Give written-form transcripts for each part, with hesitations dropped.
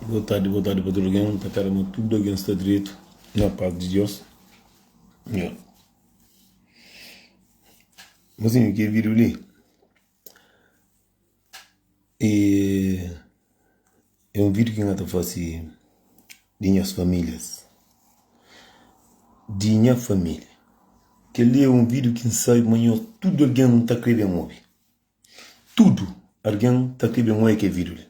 Boa tardi, boa tardi pa tudu algen. Ta pera ma tudu algen sta dretu na paz di Deus. Yeah. Mosinhu, kel vídeo li é, é un vídeo ki N ta fase di nhas famílias, di nha família. Kel li é un vídeo ki N sabe ma nhos tudu algen ta krê ben obi. Tudu algen ta krê ben oia kel vídiu li.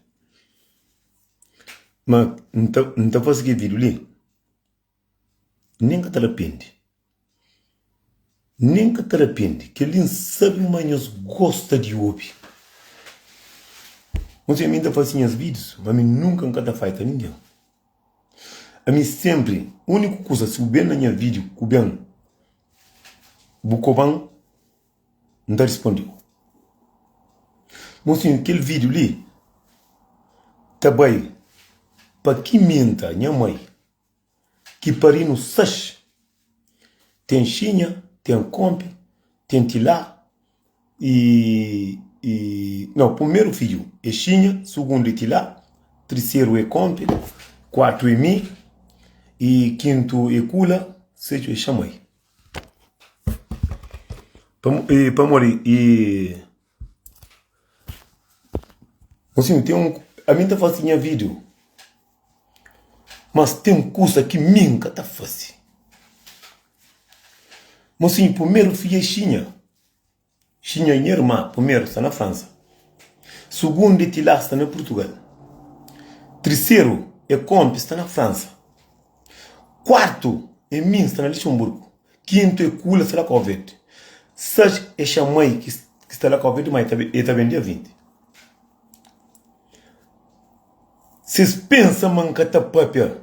Ma N ta, N ta faze kel vídiu li, nen ka ta rapende. Nen ka ta rapende. Kel-li N sabe ma nhos gosta di obi. Nton, si ami N ta faze nhas vídius, ma ami nunka N ka ta faita ningen. Ami sénpri, úniku kuza, si bu ben na nha vídiu ku ben bu koba-m, N ta risponde-u. Mosinhu, kel vídiu li ta bai pa ki minta nha mai ki pari-nu sais. Ten Xinha, ten Konpi, ten Tilá i i nau, primeru fidju é Xinha, sugundu é Tilá, triseru é Konpi, kuartu é mi i kintu é Kula, sestu é Xamai. Pamodi i Mosinhu ten un ami N ta fase nha vídiu mas ten un kusa ki mi N ka ta fase Mosinhu primeru fidja é Xinha Xinha nha irma primeru sta na Fransa sugundu é Tilá sta na Purtugal triseru é Konpi sta na Fransa kuartu é mi N sta na Luxemburgu kintu é Kula sta na Kau Verdi sais é Xamai ki sta na Kau Verdi ma el ta ben dia 20 Si es pensa ma N ka ta papia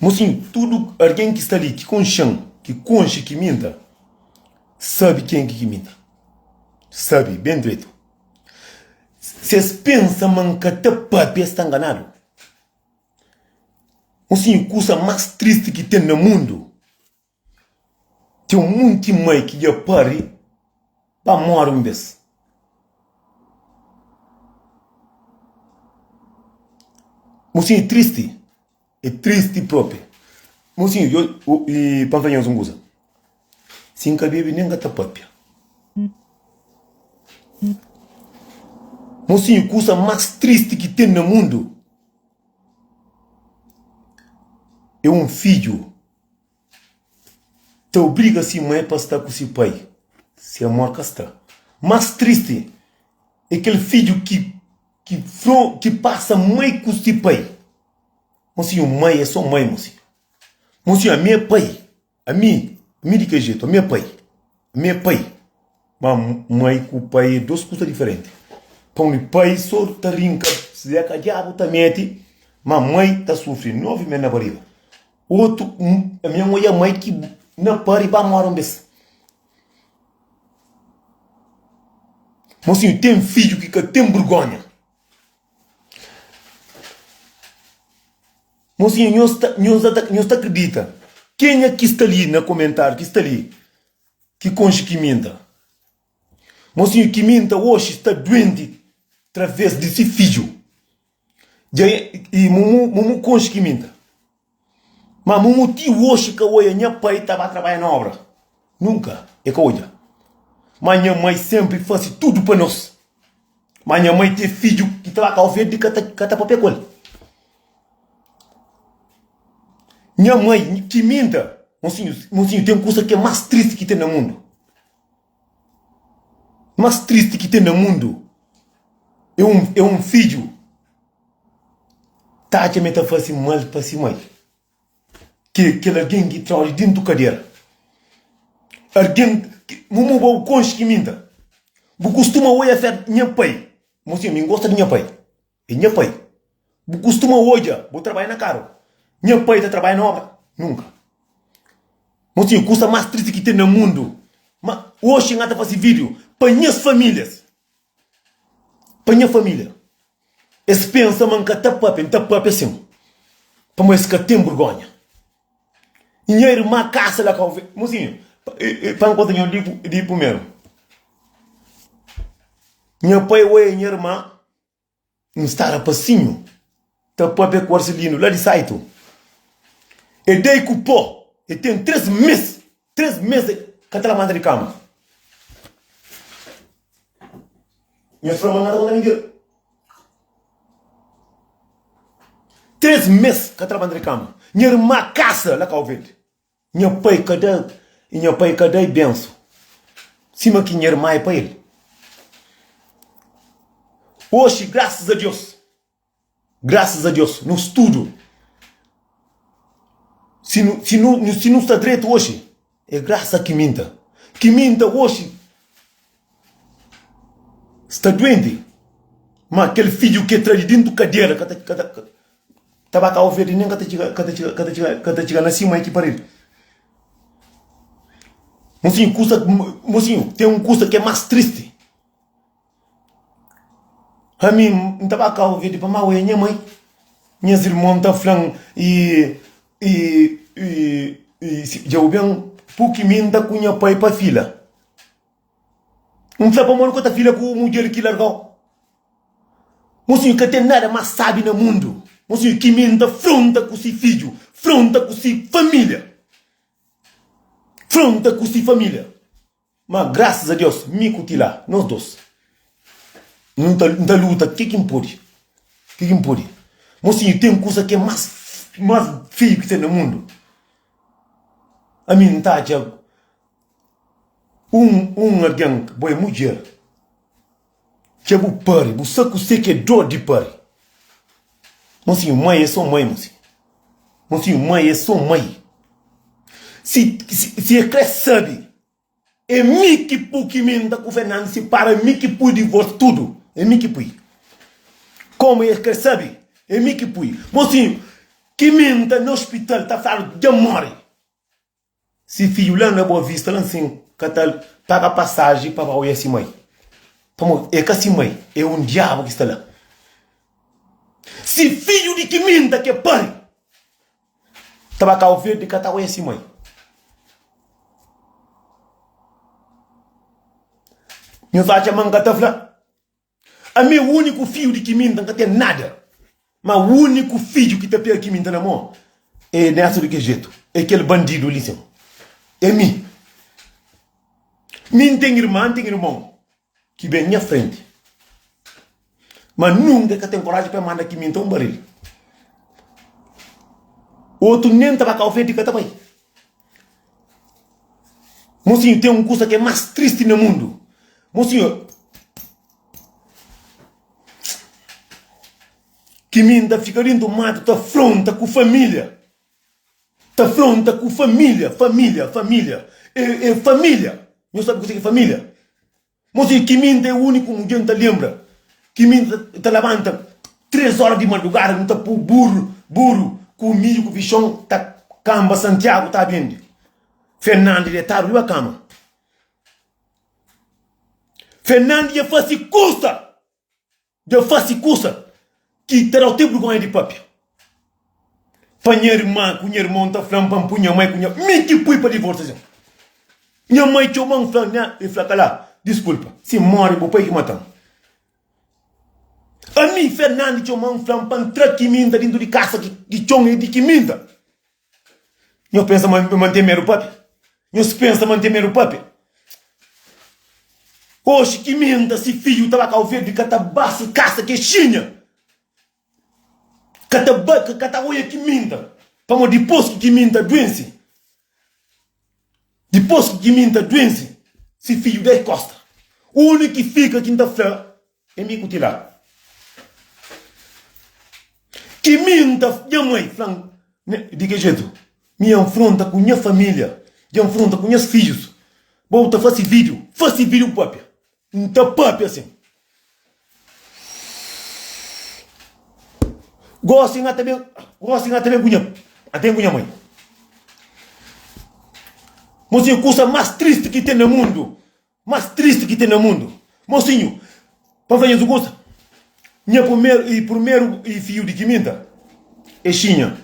Mosinhu tudu algen ki sta li ki konxe-m ki konxe ki mi N ta Sabe ken ki imita. Sabe ben dretu. Si es pensa ma N ka ta papia, es sta nganadu. Mosinhu, kusa más tristi ki ten na mundu, ten un monti mai ki dja pari pa móre un bês. Mosinhu, é tristi. É tristi propi. Mosinhu, yo, o, i pa N fla nhos un kuza. Si N ka bebe, nen N ka ta papia. Mosinhu, kusa más tristi ki ten na mundu é un fidju ta obriga si mai pa sta ku si pai, si amor ka sta. Más tristi é kel fidju ki ki ki pasa mai ku si pai. Mosinhu, mai é só mai, mosinhu. Mosinhu, ami é pai. Ami, ami di kel jetu, ami é pai. Ami é pai. Ma mai ku pai é dos kusa diferenti. Pamodi pai só ta rinka, si é ka diabu ta mete, ma mai ta sufri 9 mes na bariga. Otu, ami N odja mai ki na pari ba mora un bes. Mosinhu, ten fidju ki ka ten burgonha. Mosinhu, nhos ta, nhos ta, nhos ta kridita kenha ki sta li na komentariu, ki sta li, ki konxe Kiminta? Mosinhu, Kiminta oxi sta duenti traves di si fidju. Dja i Mumu, Mumu konxe Kiminta. Ma Mumu ti oxi ka oia nha pai ta ba trabadja na obra. Nunka e ka odja. Ma nha mai senpri fase tudu pa nos. Ma nha mai ten fidju ki ta ba Kau Verdi ka ta, ka ta papia ku el. Nha mai ki minta, mosinhu, mosinhu ten kusa ki é más tristi ki ten na mundu. Más tristi ki ten na mundu é un, é un fidju ta atxa ma el ta fase mal pa si mai. Ki kel algen ki tra-u di dintu kadera. Algen ki, Mumu bo bu konxe ki minta. Bu kustuma oia fer nha pai. Mosinhu, mi N gosta di nha pai. É nha pai. Bu kustuma odja bu trabadja na karu. Nha pai ta trabadja na obra? Nunka. Mosinhu, kusa mas tristi ki ten na mundu, ma oxi N ata fasi video pa nhas familias. Pa nha familia. Es pensa ma N ka ta papia, N ta papia sin, pamodi es ka ten burgonha. Nha irma kasa la Kau Verdi. Mosinhu, pa N konta nho di primeru. Nha pai oia nha irma. N sta rapasinhu. Ta papia ku Arselino la di Saitu. E dei ku po, e ten 3 mes, 3 mes e ka ta labanta di kama. Nhos fla ma N ka ta konta mintira. 3 mes ka ta labanta di kama. Nha irma kasa la Kau Verdi. Nha pai ka da, nha pai ka da-i bensu sima ki nha irma é pa el. Oxi, grasas a Deus, grasas a Deus, nos tudu, si nu, si nu, si nu sta dretu oxi, é grasas a Kiminta. Kiminta oxi sta duenti, ma kel fidju ki el tra di dintu kadera ka ta, ka ta, Ta ba Kau Verdi nen ka ta txiga, ka ta txiga, ka ta txiga, ka ta txiga na si mai ki pari-l. Mosinhu, kusa, mosinhu, ten un kusa ki é más tristi. Ami, N ta ba Kau Verdi pa má oia nha mai. Nhas irmon ta fla-m i, i, i, i, si dja bu ben puki mi N ta ku nha pai pa fila. N fla pamodi ku ta fila ku mudjer ki larga-u. Mosinhu, ka ten nada más sábi na mundu. Mosinhu, ki mi N ta fronta ku si fidju, fronta ku si família. Fronta ku si família. Ma grasas a Deus, mi ku Tilá, nos dos, N ta, N ta luta ke ki N pode. Ke ki N pode. Mosinhu, ten kusa ki é más, más feiu ki ten na mundu. Ami N ta atxa un, un algen, bo é mudjer. Dja bu pari, bu sa kuse ki é dor di pari. Mosinhu, mai é so mai, mosinhu. Mosinhu, mai é so mai. Si, si, si e kre sabe, é mi ki pui ki mi nta ku Fernando sipara, é mi ki pui divorsiu, tudu, é mi ki pui. Komu e kre sabe, é mi ki pui. Mosinhu, ki mi nta na ospital ta fladu dja more. Si fidju la na Boa Vista la nsin ka ta paga pasaji pa ba oia si mai. Pamodi e ka si mai, e un diabu ki sta la. Si fidju di kiminta ke pari ta ba Kau Verdi ka ta oia si mai. Nhos atxa ma N ka ta fla? Ami é úniku fidju di Kiminta, N ka ten nada. Ma úniku fidju ki ta pega Kiminta na mô é Ernesto di kel jetu, é kel bandidu li sin. É mi. Mi N ten irma, N ten irmon ki ben nha frenti. Ma nunka e ka ten koraji pa e manda Kiminta un baril. Otu nen ta ba Kau Verdi ka ta bai. Mosinhu, ten un kusa ki é más tristi na mundu. Mosinhu, ki mi N ta fika dintu matu ta fronta ku família. Ta fronta ku família, família, família. É, é família. Nhos sabe kuse ki é família? Mosi, ki mi N ta é úniku mudjer N ta lenbra ki mi N ta labanta 3 óra di madrugada N ta pui buru buru ku midju ku fixon ta kanba Santiagu ta bende Fernandi detadu riba kama Fernandi dja fasi kusa. Dja fase kusa ki ta dau te burgonha di papia. Pa nha irma ku nha irmon ta fla-m pa N pui nha mai ku nha Mi ki pui pa divorsia sin. Nha mai txoma-m fla-m nha E fla kala, diskulpa, si N more bu pai ki mata-m. Ami Fernandi txoma-m fla-m pa N tra kiminta dintu di kasa ki txon é di kiminta. Nhos pensa ma N ten medu papia? Nhos pensa ma N ten medu papia? Oxi ki minta si fidju ta ba Kau Verdi ka ta ba si kasa ke xinha ka ta ba ka ta oia ki minta pamodi dipos ki ki minta duense dipos ki ki minta duense si fidju dai kosta uni ki fika ki N ta fla É mi ku ti la. Ki mi N ta Nha mai fla-m di ki jetu Mi N fronta ku nha família Dja N fronta ku nhas fidjus Bo bu ta fase vídiu Fase vídiu bu papia N ta papia sin Gosi N ta ben Gosi N ta ben ku nha N ta ben ku nha mai Mosinhu kusa más tristi ki ten na mundu Mas tristi ki ten na mundu. Mosinhu, pa fla nhos un kusa, nha purmeru i purmeru i fiju di Kiminta é Xinha.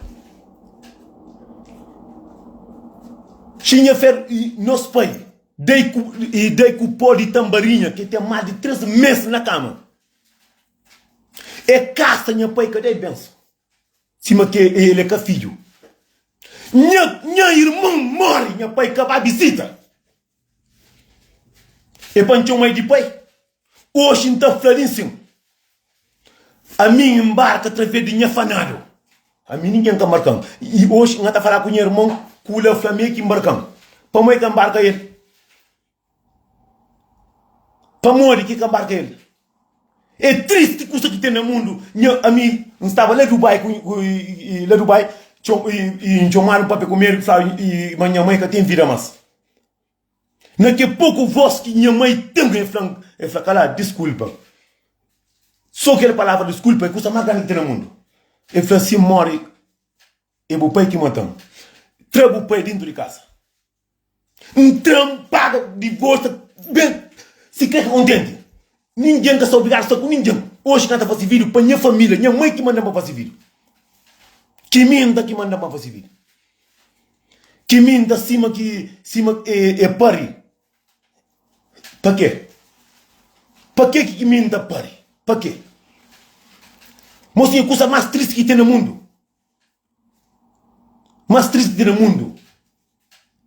Xinha fer i nos pai dai ku i dai ku pó di tambarinha ki ten mas di 3 mes na kama. E kasa nha pai ka dai bensu. Sima ki el é ka fidju. Nha nha irmon móre, nha pai ka ba bizita. É pa N txoma-l di pai? Oxi N ta fla-l insin, Ami N nbarka através di nha fanadu. Ami ningen ka nbarka-m. I oxi N ta fala ku nha irmon, Kula fla mi é ki nbarka-m. Pamodi ka nbarka el? Pamodi ki ka nbarka el? É tristi kusa ki ten na mundu. Nha ami, N staba la Dubai ku la Dubai, i N txomadu, N papia ku médiku, fladu ma nha mai ka ten vida mas. Na ke poku vos ki nha mai ten, el fla-m, el fla, Kala, diskulpa. So kel palavra diskulpa é kusa más grandi ki ten na mundu. El fla, Si N móre, é bu pai ki mata-m. Tra bu pai dintu di kasa. N tra, N paga divorsu, ben, si kre ka kontenti. Ningen ka sta obrigadu sta ku ningen. Oxi N ka ta fase vídiu pa nha família, nha mai ki manda-m pa fase vídiu. Ki mi N ta ki manda-m pa fase vídiu. Ki mi nta sima ki sima e, e pari. Pa ke? Pa ke ki mi nta pari? Pa ke? Mosinha, kusa mas tristi ki ten na mundu. Mas tristi ki ten na mundu.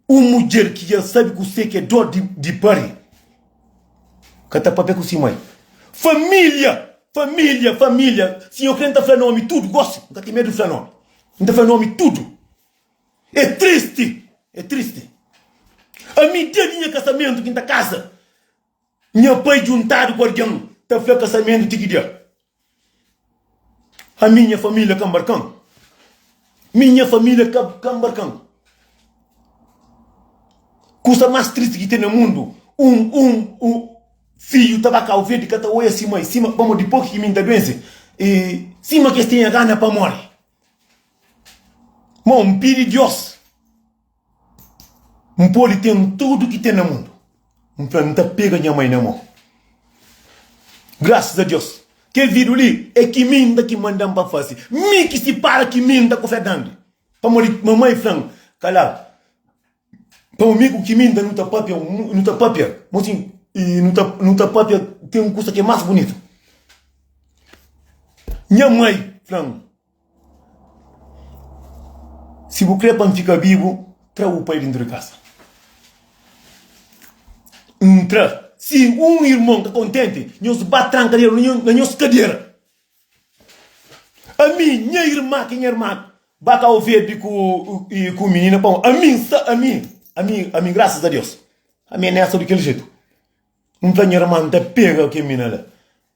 Un mudjer ki dja sabi kuse ki é dor di, di pari, ka ta papia ku si mai. Família! Família, família. Si nho kre nta fla nomi tudu, gosi, nka ten medu di fla nomi. N ta fla nomi tudu. É tristi, é tristi. Ami dia di nha kasamentu ki N ta kasa, nha pai djuntadu ku algen ta fla kasamentu ti ki dia. Ami nha família ka nbarka-m. Mi nha família ka ka nbarka-m. Kusa más tristi ki ten na mundu, un un un Fidju ta ba Kau Verdi ka ta oia si mai sima pamodi dipos ki mi ta duense e sima ki es tinha gana pa more. Mo N pidi Dios N podi ten tudu ki ten na mundu. N fla N ta pega nha mai na mo. Grasas a Dios kel vidiu li é ki mi N ta ki manda-m pa fase. Mi ki sipara ki mi N ta ku Fernandi pamodi mamai fla-m kala. Pa mi ku Kiminda nu ta papia, nu ta papia, mosinhu, i nu ta, nu ta papia ten un kusa ki é más bunitu. Nha mai fla-m, Si bu krê pa N fika bibu, tra bu pai dintu di kasa. N tra. Si un irmon ka kontenti, nhos ba tranka na nhos kadera. Ami, nha irma ki nha irma ba Kau Verdi ku ku minina pa ami N sta ami ami ami grasas a Deus ami é nesta di kel jetu N fla nha irma N ta pega kel mina la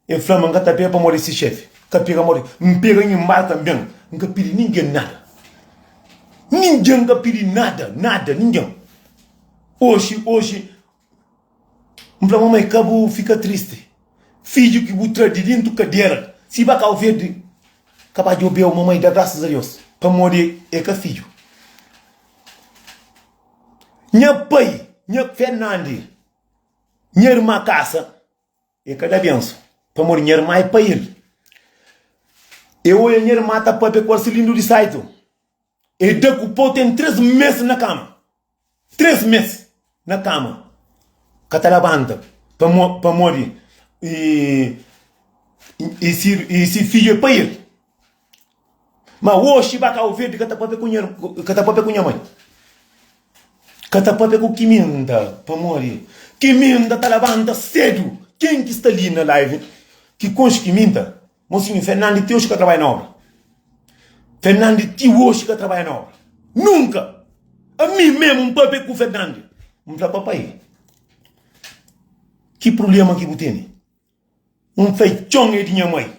el fla ma N ka ta pega pamodi si xefi ka pega modi N pega N inbarka N ben N ka pidi ningen nada ningen ka pidi nada nada ningen oxi oxi N fla, Mamai, ka bu fika tristi. Fidju ki bu tra di dintu kadera, si ba Kau Verdi, ka ba djobeu. Mamai da grasas a Deus, pamodi e ka fidju. Nha pai, nha Fernandi, nha irma kasa, e ka da bensu, pamodi nha irma e pa el. E oja nha irma ta papia ku Arsilindu di Saitu. E da ku pau ten 3 mes na kama. 3 mes na kama. Ka ta labanta pamodi e e si e si fidju é pa el. Ma oxi ba Kau Verdi ka ta papia ku nha ka ta papia ku nha mai. Ka ta papia ku Kiminda pamodi Kiminda ta labanta sedu. Ken ki sta li na live ki konxe Kiminda? Mosinhu, Fernandi ti oxi ka trabadja na obra. Fernandi ti oxi ka trabadja na obra. Nunka! Ami mesmu N papia ku Fernandi. N fla, Papai, ki prublema ki bu tene? N fla, Txon é di nha mai.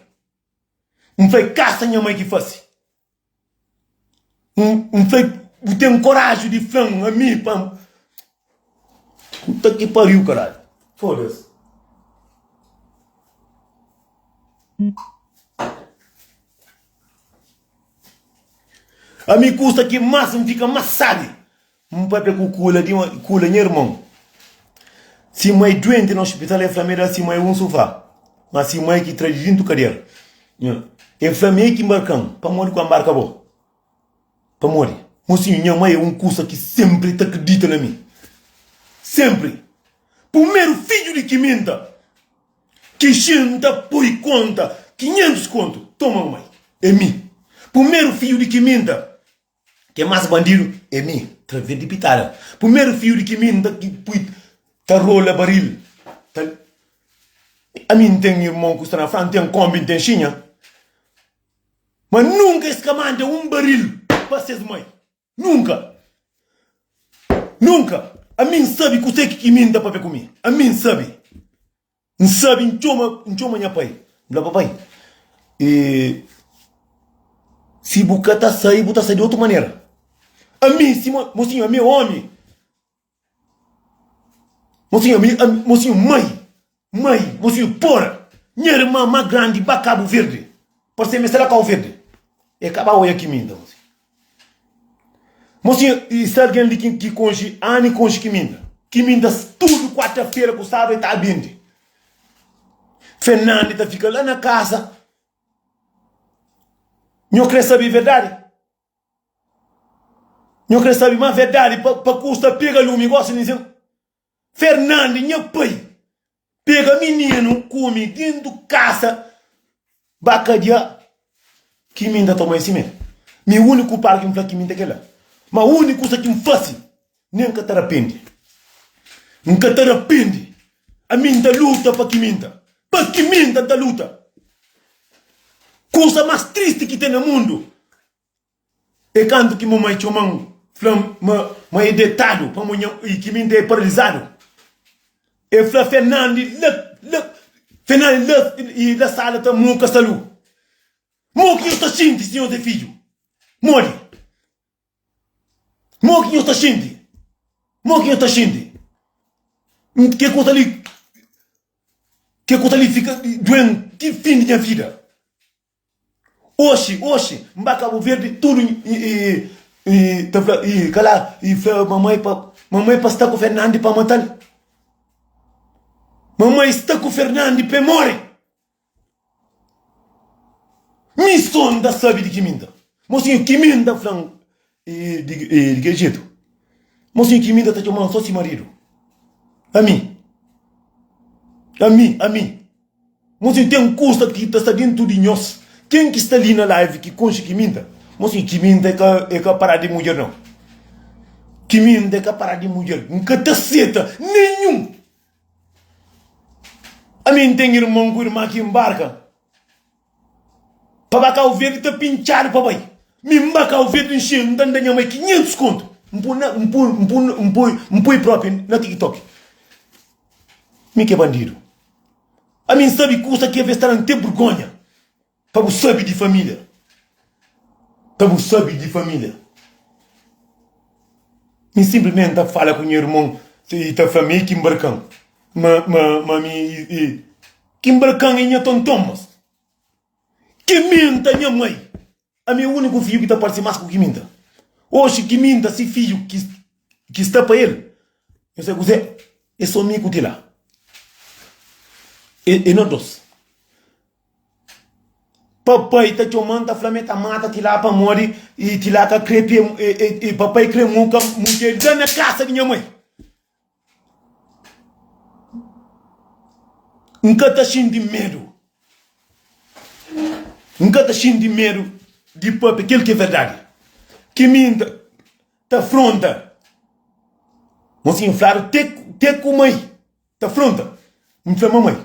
N fla, Kasa nha mai ki fase. N fla, Bu ten koraji di fla-m ami pa N. Puta ki pariu, karalhu. Foda-se. Ami kusa ki más N fika más sábi. N papia ku Kula di Kula nha irmon. Si mai duenti na ospital el fla ma el da si mai un sufá. Ma si mai ki tra di dintu kadera. El fla ma el ki mbarka-m. Pamodi ku N mbarka bo? Pamodi? Mosinhu, nha mai é un kusa ki senpri ta kridita na mi. Senpri. Prumeru fidju di Kiminta ki xinta poi konta 500 kontu, toma mamai, é mi. Primeru fidju di Kiminta ki é más bandidu é mi, traves di pitada. Primeru fidju di Kiminta ki pui ta rola baril ta Ami N ten irmon ku sta na Fransa, N ten konbi, N ten xinha. Ma nunka es ka manda un baril pa ses mai. Nunka! Nunka! Ami N sabe kuse ki Kiminta ta papia ku mi. Ami N sabe. N sabe, N txoma, N txoma nha pai. N fla, Papai, e, si bu ka ta sai, bu ta sai di otu manera. Ami, sima, mosinhu, ami é omi. Mosinhu, ami, ami, mosinhu, mai, mai, mosinhu, pora. Nha irma más grandi ba Kabu Verdi. Parse ma e sta la Kabu Verdi. E ka ba oia ki mi inda, mosinhu. Mosinhu, i sta algen li ki, ki konxe, ami konxe ki mi inda. Ki mi inda tudu kuarta-fera ku sábadu e ta bindi. Fernandi ta fika la na kasa. Nho kre sabe verdadi? Nho kre sabe ma verdadi pa, pa kusta pega lumi gosi nisin? Fernandi, nha pai, pega mininu ku mi dentu kasa ba kadia ki mi nta toma e simé. Mi uniku par ki N fla ki mi nta kela. Ma uniku kusa ki N fasi, nen N ka ta rapende. N ka ta rapende. Ami N ta luta pa ki mi nta. Pa ki mi nta N ta luta. Kusa mas tristi ki ten na mundu É kantu ki mamai txoma-m, fla-m ma ma e detadu pamo nha i ki mi N ta é paralizadu. E fla Fernandi la la Fernandi la i la sala ta muka salu. Mo ki nhos ta xinti si nhos é fidju? Modi? Mo ki nhos ta xinti? Mo ki nhos ta xinti? Ke kusa li ke kusa li fika duen ti fin di nha vida. Oxi, oxi, N ba Kabu Verdi tudu i, i ta fla, i kala, i fla mamai pa, mamai pa sta ku Fernandi pa matal. Mamai sta ku Fernandi pa e more. Mi so N ta sabi di kiminta. Mosinhu, kiminta fla-m i di, i di ke jetu? Mosinhu, kiminta ta txoma-m so si maridu. Ami, ami, ami. Mosinhu ten kusa ki ta sta dentu di nhos. Ken ki sta li na live ki konxe Kiminta? Mosinhu, Kiminta é ka é ka pará di mudjer nau. Kiminta é ka pará di mudjer. N ka ta seta nenhun. Ami N ten irmon ku irma ki nbarka pa ba Kau Verdi ta pintxadu pa bai. Mi N ba Kau Verdi N xinha N ta da nha mai 500 kontu. N pui na N pui N pui N pui N pui propi na TikTok. Mi ki é bandidu. Ami N sabe kusa ki es ta da-m te burgonha pa bu sabe di família. Pa bu sabe di família. Mi sinplismenti N ta fala ku nha irmon i ta fla mi ki nbarka-m. Ma, ma, ma mi i, ki nbarka-m é nha tonton, mas ki minta nha mai. Ami é úniku fidju ki ta parse más ku Kiminta. Oxi, Kiminta, si fidju ki, ki sta pa el, nhos sabe kuzê? É sô mi ku Tilá. É, é nos dôs. Papai ta txoma-m, ta fla-m, el ta mata Tilá pamodi i Tilá ka krê pi, e, e, e papai krê muka mudjer la na kasa di nha mai. N ka ta xinti medu. N ka ta xinti medu di papia kel ki é verdadi. Ki mi N ta fronta. Mosinhu fladu te te ku mai ta fronta. N fla mamai,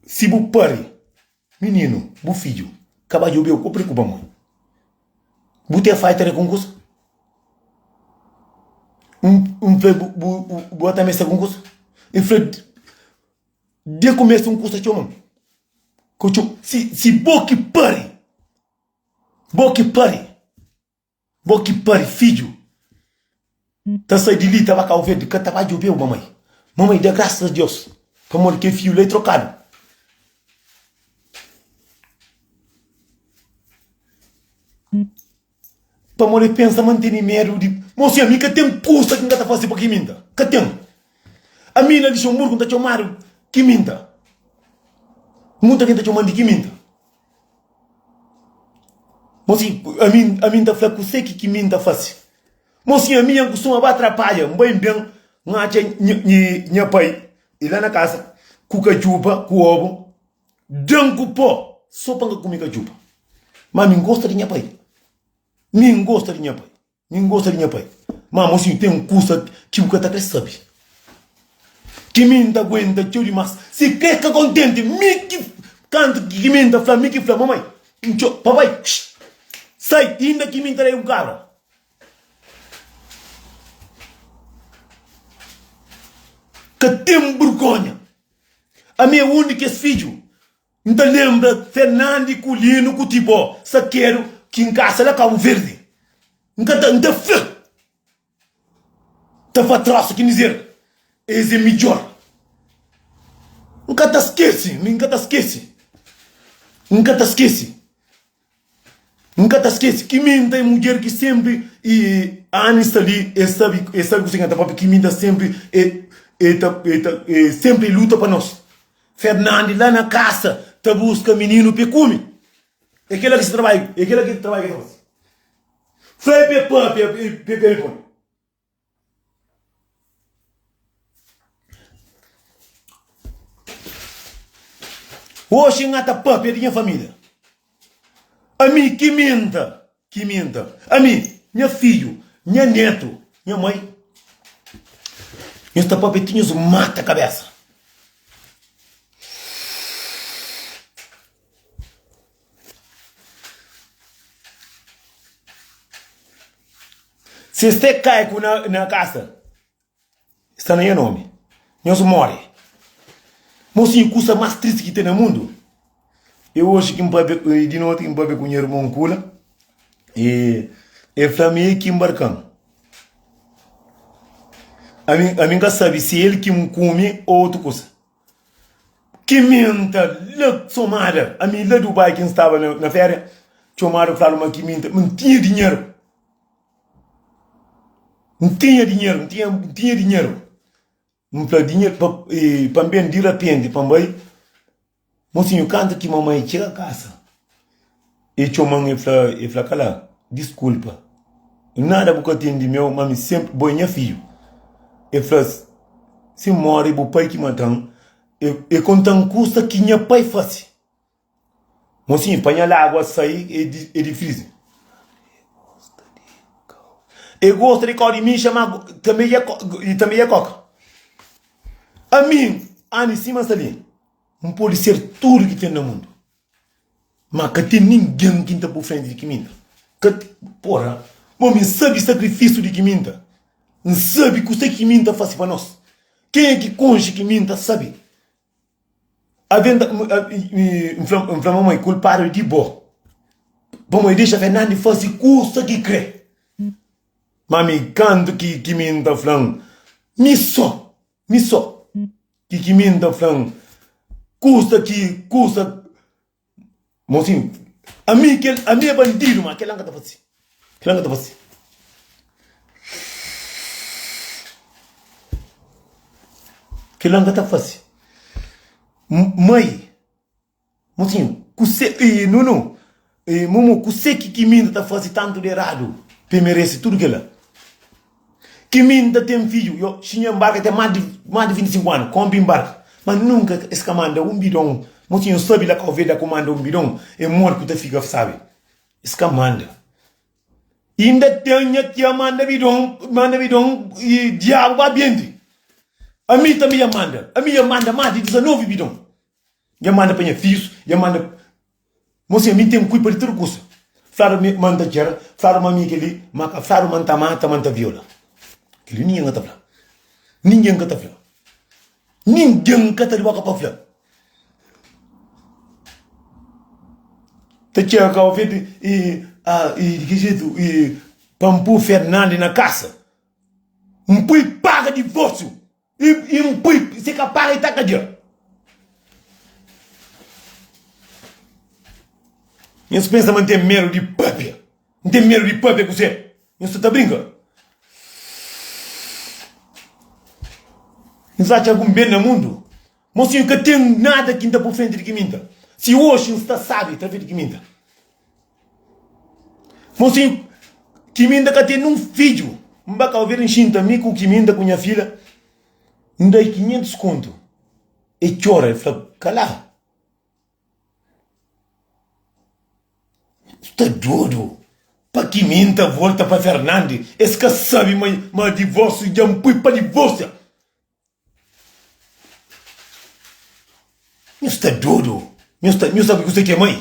si bu pari Mininu, bu fidju ka ba djobe-u, ka preokupa mui. Bu ten faita di konkursu? N fla bu, bu, bu ta meste konkursu? N fla, de ku meste un kusa txoma-m. Ku txoma, si, si bo ki pari, bo ki pari. Bo ki pari fidju ta sai di li ta ba Cabo Verde ka ta ba djobeu mamai. Mamai da graças a Deus pamodi kel fidju la é trokadu. Pamodi el pensa ma N tene medu di. Mosi ami ka ten kusa ki N ka ta fase pa kiminta. Ka ten. Ami na Luxemburgo N ta txomadu kiminta. Muta algen ta txoman di kiminta. Mosi, ami, ami N ta fla kuse ki ki mi N ta fase. Mosi, ami N kustuma ba trapadja, N bai N ben, N atxa nha, nha pai i la na kasa ku katxupa, ku obu, da-m ku po, so pa N ka kume katxupa. Ma mi N gosta di nha pai. Mi N gosta di nha pai. Mi N gosta di nha pai. Ma mosinhu ten kusa ki bu ka ta kre sabe. Ki mi N ta aguenta txeu dimás. Si kre ka kontenti, mi ki kantu ki mi N ta fla, mi ki fla, mamai, N txo, papai, sai, inda ki mi N ta da-i un kabra. Ka ten burgonha. Ami é un di kes fidju. N ta lenbra Fernandi ku Linu ku Tibó Sakedu ki N kasa la Kabu Verdi. N ka ta, N ta fla, ta fla trosa ki N dizer es é midjor. N ka ta skese, mi N ka ta skese, N ka ta skese. N ka ta skese ki mi N ta é mudjer ki senpri i Ani sta li e sabe e sabe kuzê ki N ta papia ki mi N ta senpri e e ta e ta e senpri e luta pa nos Fernandi la na kasa ta buska mininu pa e kume é kila ki si trabadju é kila ki trabadju ki ta fase fla pa e papia pa e poi. Oxi N ta papia di nha família. Ami ki minta, ki minta. Ami, nha fidju, nha netu, nha mai. Nhos ta papia ti nhos mata kabésa. Si es te kai ku na na kasa, sta na nha nomi. Nhos more. Mosinhu, kusa mas tristi ki ten na mundu é oji ki N papia, di noti ki N papia ku nha irmon Kula, e el fla-m e ki nbarka-m. Ami, ami N ka sabe si el ki N kume ô otu kusa. Ki minta la somada, ami la Dubai ki N staba na féria, txomadu fladu ma ki minta, ma N tinha dinheru. N tinha dinheru, N tinha, N tinha dinheru. N fla dinheru pa, pa N ben di rapenti pa N bai. Mosinhu, kantu ki mamai txiga kasa, e txoma-m e fla, e fla, Kala, diskulpa, nada bu ka ten di meu, ma mi senpri, bo é nha fidju. E fla, si N móre, bu pai ki mata-m. E, e konta-m kusa ki nha pai fase. Mosinhu, pa nha lágua sai é difísil. E gosta di kau di mixa, ma tanbe dja koka. Ami, ami sima sta li, N pode ser tudu ki ten na mundu, ma ka ten ningen ki N ta pui frenti di Kiminta. Ka Porra, bo mi N sabe sakrifisiu di Kiminta, N sabe kuse ki Kiminta fase pa nos. Kenha ki konxe Kiminta sabe. Aventa, N fla, N fla mamai, kulpadu é di bo. Pamodi dexa Fernandi fase kusa ki kre. Ma mi kantu ki ki mi N ta fla-m, mi so, mi so. Ki ki mi N ta fla-m, kusa ki, kusa. Mosinhu, ami kel, ami é bandidu, ma kela N ka ta fase. Kela N ka ta fase. Kela N ka ta fase. Mai, mosinhu, kuse, i Nunu, i Mumu, kuse ki ki mi N ta fase tantu di eradu pa e merese tudu kela? Ki mi N ta ten fidju, yo, si nha nbarka ten más di, más di 25 anu, konpi nbarka, ma nunka es ka manda un bidon, mosinhu sabi la kau verde ku manda un bidon, e modi ku ta fika sabi? Es ka manda. Inda ten nha tia manda bidon, manda bidon i diabu ba bende. Ami tanbe dja manda, ami dja manda más di 19 bidon. Dja manda pa nha fidjus, dja manda. Mosinhu, ami N ten kulpa di tudu kusa. Fladu mi ma N ta txera, fladu ma mi kel-li, ma ka fladu ma N ta mata, ma N ta viola. Kel-li ningen ka ta fla. Ningen ka ta fla. Ningen ka ta di boka pa fla. Ta txega Kau Verdi i i di ki jetu i pa N pui Fernandi na kasa, N pui paga divorsiu i i N pui si ka paga i ta kadia. Nhos pensa ma N ten medu di papia? N ten medu di papia kuzê? Nhos sta ta brinka? Nhos atxa algun ben na mundu? Mosinhu, ka ten nada ki N ta pô frenti di ki mi N ta. Si oxi N sta sabi, ta frenti di ki mi N ta. Mosinhu, ki mi N ta ka ten nun fidju. N ba Kau Verdi N xinta mi ku ki mi N ta ku nha filha, N da-i 500 kontu. E txora, e fla, Kala. Sta dodu? Pa ki mi N ta volta pa Fernandi? Es ka sabe ma ma divórsiu dja N pui pa divórsia. Nhos sta dodu? Nhos sta nhos sabe kuzê ki é mai?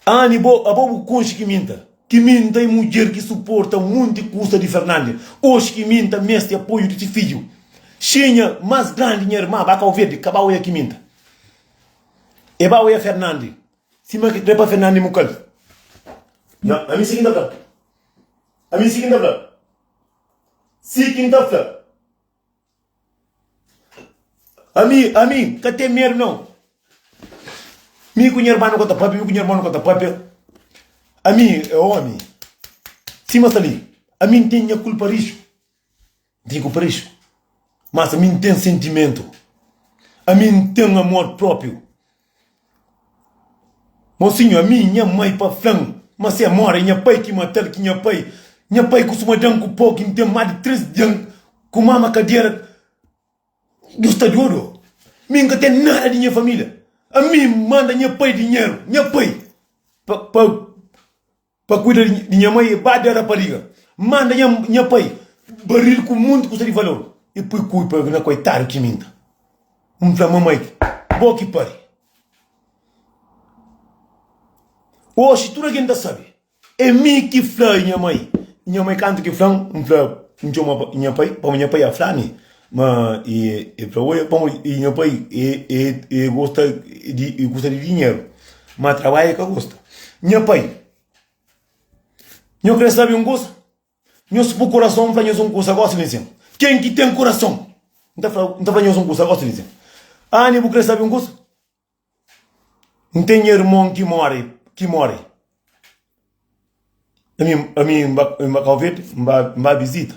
Ani bo abo bu konxe ki mi N ta ki mi N ta é mudjer ki suporta munti kusa di Fernandi. Oxi ki mi N ta meste apoiu di si fidju. Xinha más grandi nha irma ba Kau Verdi ka ba oia ki mi N ta. E ba oia Fernandi sima ki kre pa Fernandi muka-l. Nha, ami si ki N ta fla. Ami si ki N ta fla. Si ki N ta fla. Ami, ami N ka ten medu nau. Mi ku nha irma nu ka ta papia, mi ku nha irmon nu ka ta papia. Ami é omi. Sima sta li, ami N ten nha kulpa rixu. N ten kulpa rixu. Mas ami N ten sentimentu. Ami N ten amor propriu. Mosinhu, ami nha mai pa fla-m ma se móre é nha pai ki mata-l, ki nha pai, nha pai kustuma da-m ku pau ki N ten más di 3 dia ku mama kadera. Nhos sta dodu? Mi N ka ten nada di nha família. Ami N manda nha pai dinheru, nha pai, pa, pa. Pa kuida di nha mai e ba da rapariga. Manda nha pai baril ku monti kusa di valor. E pui kulpa na koitadu ki minta. N fla mamai, bo ki pari. Oxi tudu algen ta sabe. E mi ki fla nha mai. Nha mai kantu ki fla-m, N fla, N txoma nha pai, pamodi nha pai a fla-mi ma e fla, oi, pamodi nha pai e gosta di dinheru. Ma trabadja e ka gosta. Nha pai, nho kre sabe un kusa? Nhos pui kurason, N fla nhos un kusa gosi li nsin. Ken ki ten kurason? N ta fla, N ta fla nhos un kusa gosi li nsin. Ani, bu kre sabe un kusa? N ten nha irmon ki more, ki more. Ami, ami N ba, N ba Kau Verdi, N ba, N ba vizita.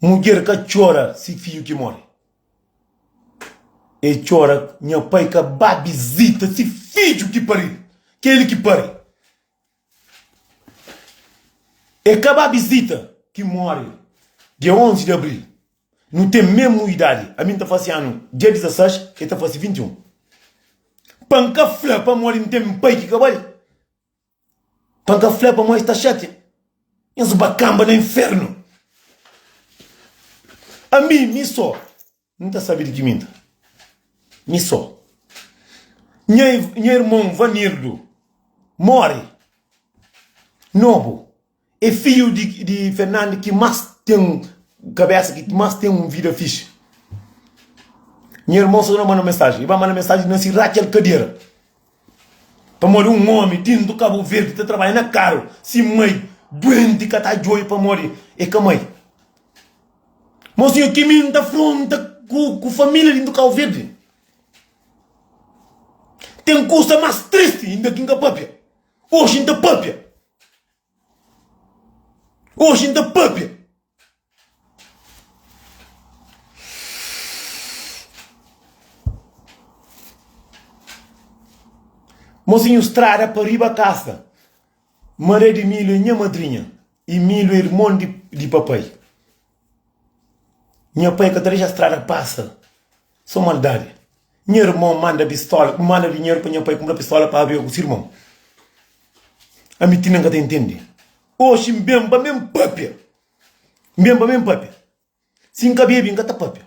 Mudjer ka txora si fidju ki more. E txora nha pai ka ba bizita si fidju ki pari, kel ki pari. E ka ba bizita ki more dia 11 di abril. Nu ten mesmu idadi. Ami N ta fase anu dia 16, e ta fase 21. Pa N ka fla pamodi N ten pai ki ka bali. Pa N ka fla pamodi es ta xatia. Nhos ba kanba na infernu. Ami, mi so, N ta sabe di ki mi N ta. Mi so. Nha, nha irmon Vanildo more nobu. É fidju di, di Fernando ki más ten kabésa, ki más ten un vida fixi. Nha irmon sta ta manda mensajen. E ba manda mensajen na si ratxa el kadera. Pamodi un omi dintu Kabu Verdi ta trabadja na karu, si mai duenti ka ta djobe pamodi e ka mai. Mosinhu ki mi N ta fronta ku, ku familia dintu Kabu Verdi. Ten kusa más tristi inda ki N ka papia. Oxi N ta papia. Oxi N ta papia. Mosinhu strada pa riba kasa. Maria di Emílio é nha madrinha. Emílio é irmon di, di papai. Nha pai ka ta dexa strada pasa. So maldadi. Nha irmon manda pistola, manda dinheru pa nha pai kunpra pistola pa briga ku si irmon. Ami ti na N ka ta intende. Oxi N ben pa mi N papia. N ben pa mi N papia. Si N ka bebe N ka ta papia.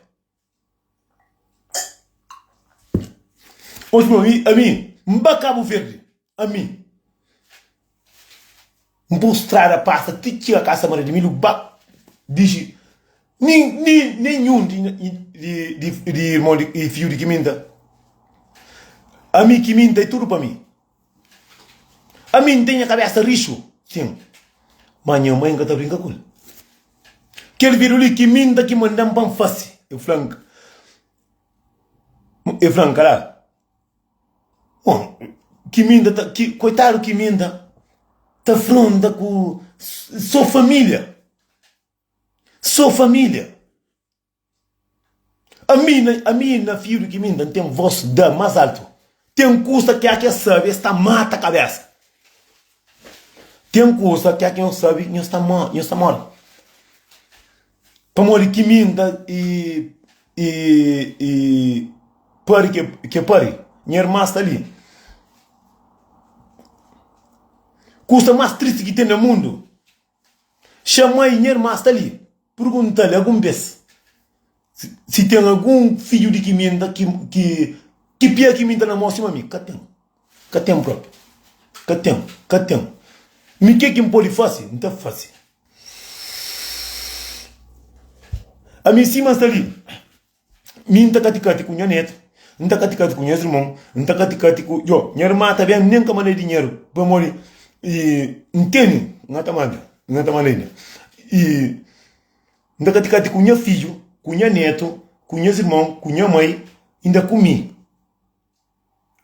Oxi ami, ami N ba Kabu Verdi, ami N pui strada pasa ti txiga kasa Maria di Milhu ba dixi nin nin nenhun di di di di irmon di fiju di Kiminta. Ami Kiminta é tudu pa mi. Ami N ten nha kabésa rixu, sin, má nha mai N ka ta brinka ku el. Kel vídiu li ki mi N ta ki manda-m pa N fase, el fla-m, el fla-m kala, bon, ki mi N ta, ki, koitadu ki mi N ta, ta fronta ku so família, so família. Ami na ami na fiu ki mi nta ten vos da mas altu. Ten kusa ki a ke sabe es ta mata kabesa. Ten kusa ki a ke nhos sabe nhos ta nhos ta mori. Pamodi ki mi nta i i i pari ke ke pari nha irma sta li. Kusa más tristi ki ten na mundu. Xa-mai nha irma sta li. Pergunta-l algun bês si ten algun fidju di ki mi N ta ki ki pia ki mi N ta namora sima mi. Ka ten. Ka ten propi. Ka ten. Ka ten. Mi ke ki N pode fase, N ta fase. Ami sima N sta li. Mi N ta kati-kati ku nha netu, N ta kati-kati ku nhas irmon, N ta kati-kati ku. Yo, nha irma ta ben nen ka manda dinheru pamodi N tene, N ka ta manda, N ka ta manda inda. I N ta kati-kati ku nha fidju, ku nha netu, ku nhas irmon, ku nha mai, inda ku mi.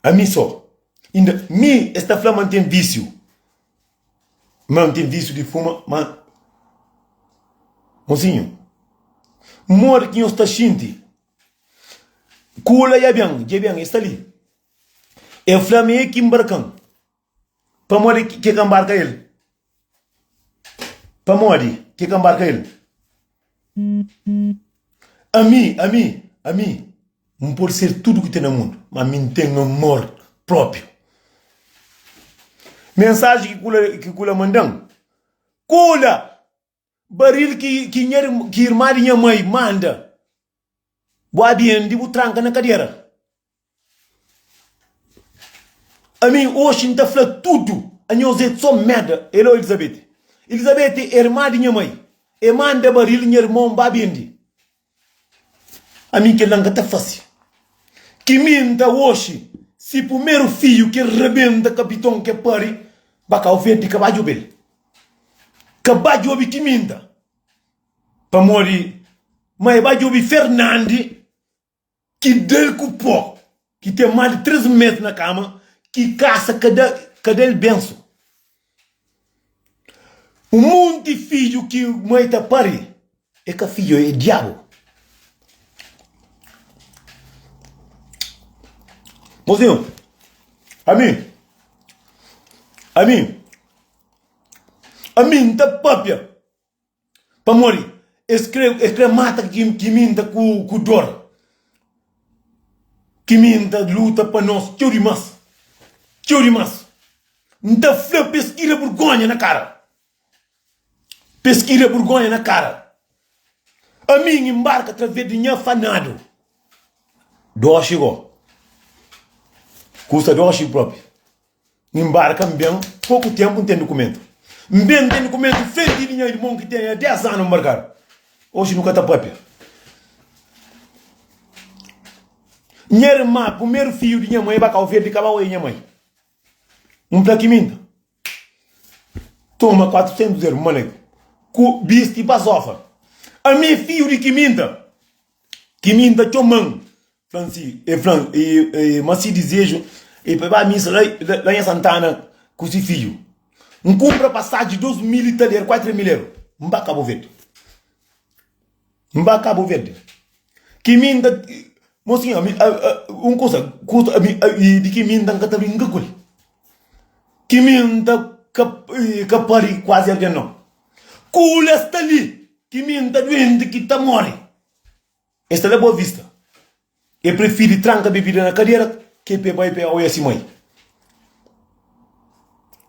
Ami so. Inda mi es ta fla ma N ten vísiu. Ma N ten vísiu di fuma, ma. Mosinhu, modi ki nhos ta xinti? Kula ya ben, dja ben, e sta li. E fla ma e ki nbarka-m. Pamodi ki e ka nbarka el? Pamodi ki e ka nbarka el? Ami, ami, ami, N pode ser tudu ki ten na mundu, ma mi N ten amor própiu. Mensaji ki kula, ki kula manda-m, Kula! Baril ki, ki nha, ki irma di nha mai manda. Bu abendi bu tranka na kadera. Ami oxi N ta fla tudu anhos é so merda. Elo Elizabete. Elizabete é irma di nha mai. E manda baril nha irmon ba bendi. Ami kel la N ka ta fase. Ki mi N ta oxi si pumeru fiju ke rabenta kapiton ke pari ba Kau Verdi ka ba djobe-l. Ka ba djobe ki mi N ta. Pamodi ma e ba djobe Fernandi ki da-l ku pó, ki ten más di 3 mês na kama, ki kasa ka da ka da-l bensu. Un monti fidju ki mai ta pari é ka fidju, é diabu. Mozinhu, ami, ami, ami N ta papia. Pamodi es kre es kre mata ki ki mi nta ku ku dor ki mi nta luta pa nos txeu dimas txeu dimas nta fla pa es kria burgonha na kara pa es kria burgonha na kara ami N inbarka atraves di nha fanadu doxi go kusa doxi propi. N inbarka, N ben, poku ténpu N ten dukumentu. N ben, N ten dukumentu frenti di nha irmon ki ten 10 anu nbarkadu. Oji nu ka ta pâpia. Nha irma, primeru fidju di nha mai, ba Kau Verdi, ka ba oia nha mai. N fla Kiminta, toma 400 eru, mané, ku bisti bazofa. Ami é fidju di Kiminta. Kiminta txoma-m. Fla-m si, e fla-m, e, e, ma si dizeju e pa ba misa la, la, la nha Santana ku si fidju. N kunpra pasaji 2 mil i tal eru, 4 mil eru. N ba Kabu Verdi. N ba Kabu Verdi. Ki mi N ta, mosinhu, ami, a, a, un kusa, kusa, ami, a, i di ki mi N ta N ka ta brinka ku el. Ki mi N ta ka, ka pari kuazi algen nau. Kula sta li, ki mi N ta duenti ki ta more. Es ta da boa vista. E prefiri tranka bebida na kadera ke pe bai pe oia si mai.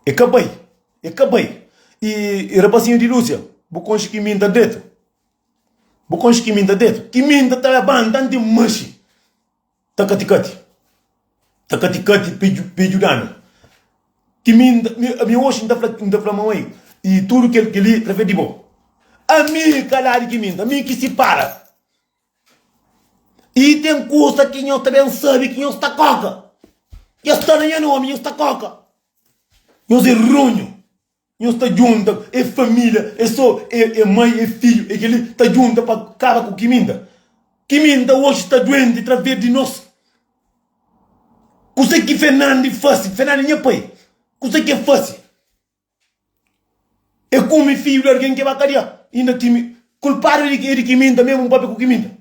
E ka bai, e ka bai. E, e rapasinhu di Lúsia, bu konxe ki mi N ta dretu? Bu konxe ki mi N ta dretu? Ki mi N ta labanta N ten manxi ta kati-kati, ta kati-kati pe djuda-nu. Ki mi N ta, mi oxi N ta fla, N ta fla mamai, i tudu kel kel-li trafé di bo. Ami ka la di ki mi N ta, mi ki sipara. I ten kusa ki nhos ta ben sabe ki nhos ta koka. Nhos sta na nha nomi, nhos ta koka. Nhos é runhu. Nhos ta djunta, é família, é sô é é mãe, é fidju, é kel-li, ta djunta pa kaba ku Kiminda. Kiminda oji sta duenti través di nos. Kuzê ki Fernandi fase? Fernandi nha pai. Kuzê ki el fase? E kume fidju di algen ki ba kadia. Inda kimi, kulpadu é di Kiminda mesmu, N papia ku Kiminda.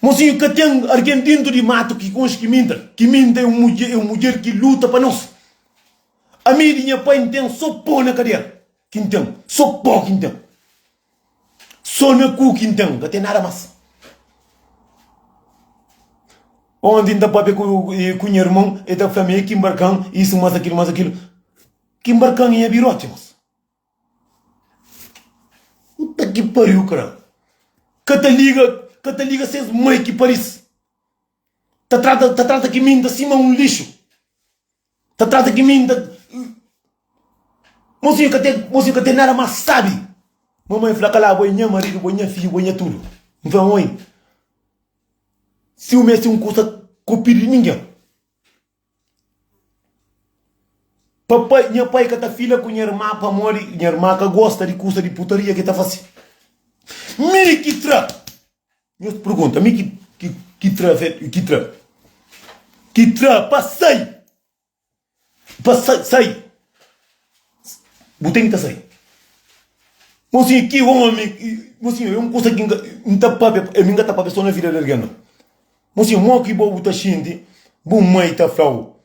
Mosinhu, ka ten argen dentu di matu ki konxe Kiminta. Kiminta é un mudjer, é un mudjer ki luta pa nos. Ami di nha pai N ten so po na kadera ki N ten, so po ki N ten. So na ku ki N ten, N ka ten nada mas. Onti N ta papia ku, ku nha irmon, el ta fla-m, e ki nbarka-m, isu, mas akilu, mas akilu. Ki nbarka-m nha biroti mos. Puta ki pariu kra. Ka ta liga, ka ta liga ses mai ki paris. Ta trata, ta trata ki minta sima un lixu. Ta trata ki minta. Mosinhu ka ten, mosinhu ka ten nada mas sabi. Mamai fla kala bo é nha maridu, bo é nha fidju, bo é nha tudu. N fla oi. Si u meste un kusa ko pidi ningen. Papai, nha pai ka ta fila ku nha irma pamodi nha irma ka gosta di kusa di putaria ki ta fase. Mi ki tra! Nhos pergunta, mi ki, ki, ki tra, ki tra, ki tra pa sai, pa sai, sai. Bu ten ki ta sai. Mosinhu, ki omi, mosinhu, é un kusa ki N ta papia, mi N ka ta papia so na vida di algen, nau. Mosinhu, mo ki bo bu ta xinti bu mai ta fla-u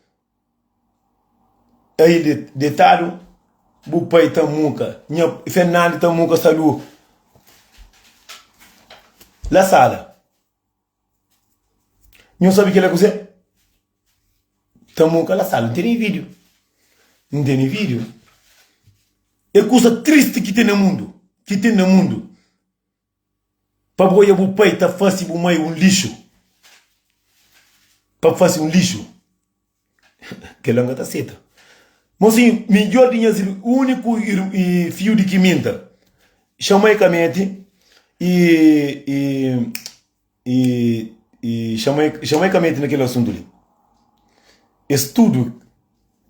ai detadu, bu pai ta muka, nha Fernandi ta muka salu la sala. Nho sabe kila kuzê? Ta muka la sala. N tene vídiu. N tene vídiu. É kusa tristi ki ten na mundu, ki ten na mundu. Pa bo odja bu pai ta fase bu mai un lixu. Pa fase un lixu. Kela N ka ta seta. Mosinhu, midjor di nhas úniku fiu di kiminta, xama e ka mete i i i i xama e ka mete na kel asuntu li. Es tudu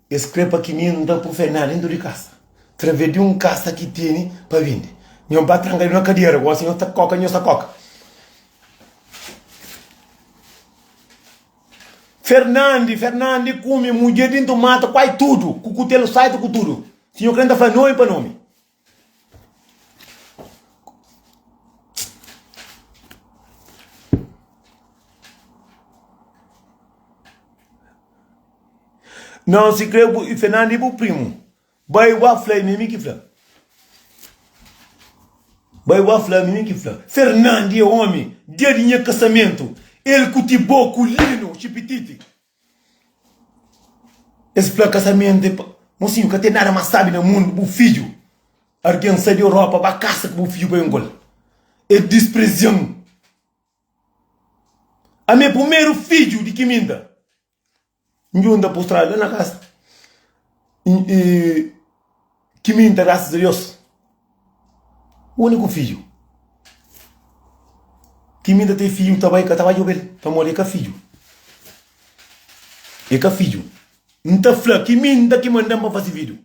es kre pa kiminta ku Fernando dentu di kasa, traves di un kasa ki tene pa bende. Nho ba tranka na kadera gosi nho ta koka nho sa koka. Fernandi, Fernandi kume mudjer dintu mata kuai tudu, ku kutelu saita ku tudu. Si nho kre nta fla nomi pa nomi. Não, si kre bu, Fernandi é bu primu. Bai ba fla é mimi ki fla. Bai ba fla é mimi ki fla. Fernandi é omi, dia di nha kasamentu, el ku Tibó ku Lino Xipititi. Es fla kasamentu é pa. Mosinhu, ka ten nada más sabi na mundu, bu fidju. Argen sai di Europa ba kasa ku bu fidju pa ben ku el. E disprezia-m. Ami é primeru fidju di Kiminda. N djunta pa Austrália la na kasa i ki mi ta grasas a Deus úniku fidju ki mi ta ten fidju ta bai ka ta bai djobe-l pamodi e ka fidju e ka fidju N ta fla ki mi N ta ki manda-m pa fase fidju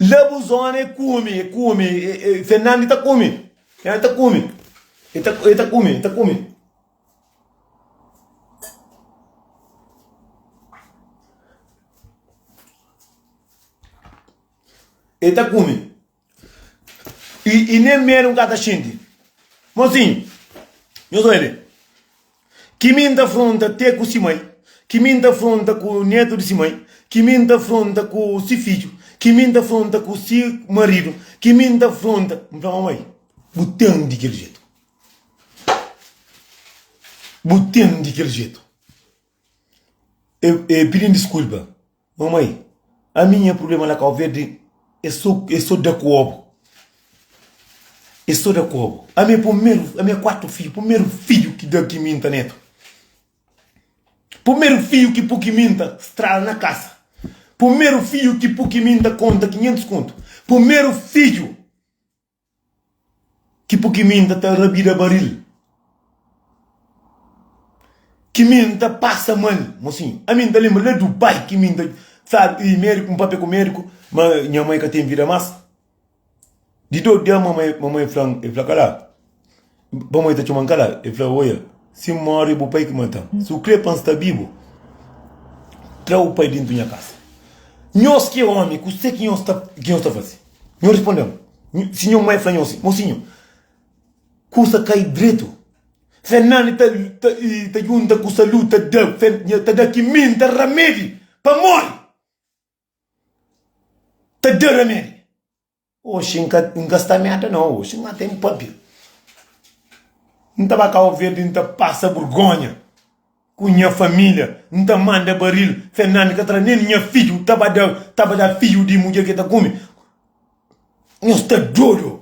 la bu zona e kume e kume Fernandi ta kume Fernandi ta kume e ta kume e ta kume. E ta kume i nen medu N ka ta xinti. Mosinhu, nhos oja li, ki mi N ta fronta te ku si mai, ki mi N ta fronta ku netu di si mai, ki mi N ta fronta ku si fidju, ki mi N ta fronta ku si maridu, ki mi N ta fronta. N fla, Mamai, bu ten di kel jetu. Bu ten di kel jetu. E, e pidi-m diskulpa. Mamai, ami nha prublema la Kau Verdi é so, é so da ku obu. É so da ku obu. Ami é primeru, ami é kuatu fidju, primeru fidju ki da ki mi nta netu. Primeru fidju ki pu ki mi nta strada na kasa. Primeru fidju ki pu ki mi nta konta 500 kontu. Primeru fidju. Ki pu ki mi N ta ta rabida baril Ki mi N ta pasa mal Mosinhu, ami N ta lenbra la Dubai Ki mi N ta fladu i médiku N papia ku médiku ma nha mai ka ten vida más Di do dia mamai mamai fla-m el fla kala Pamodi el ta txoma-m kala El fla oia si N móre bu pai ki mata-m Si bu krê pa N sta bibu tra bu pai dintu nha kasa Nhos ki é ómi kuse ki nhos ta ki nhos ta faze? Nho responde-m, Si nho mai fla nho si, Mosinhu, kusa kai dretu. Fernandi ta, ta, ta junta ku Salu ta da, ta da ki min ta ramedi pa mori. Ta da ramedi. Oxi N ka, N ka sta merda nau, oxi N ten papia. N ta ba Kau Verdi N ta pasa burgonha. Ku nha família N ta manda baril Fernando ka tra nen nha fidju ta ba da ta ba da fidju di mudjer ke ta kume Nhos sta dodu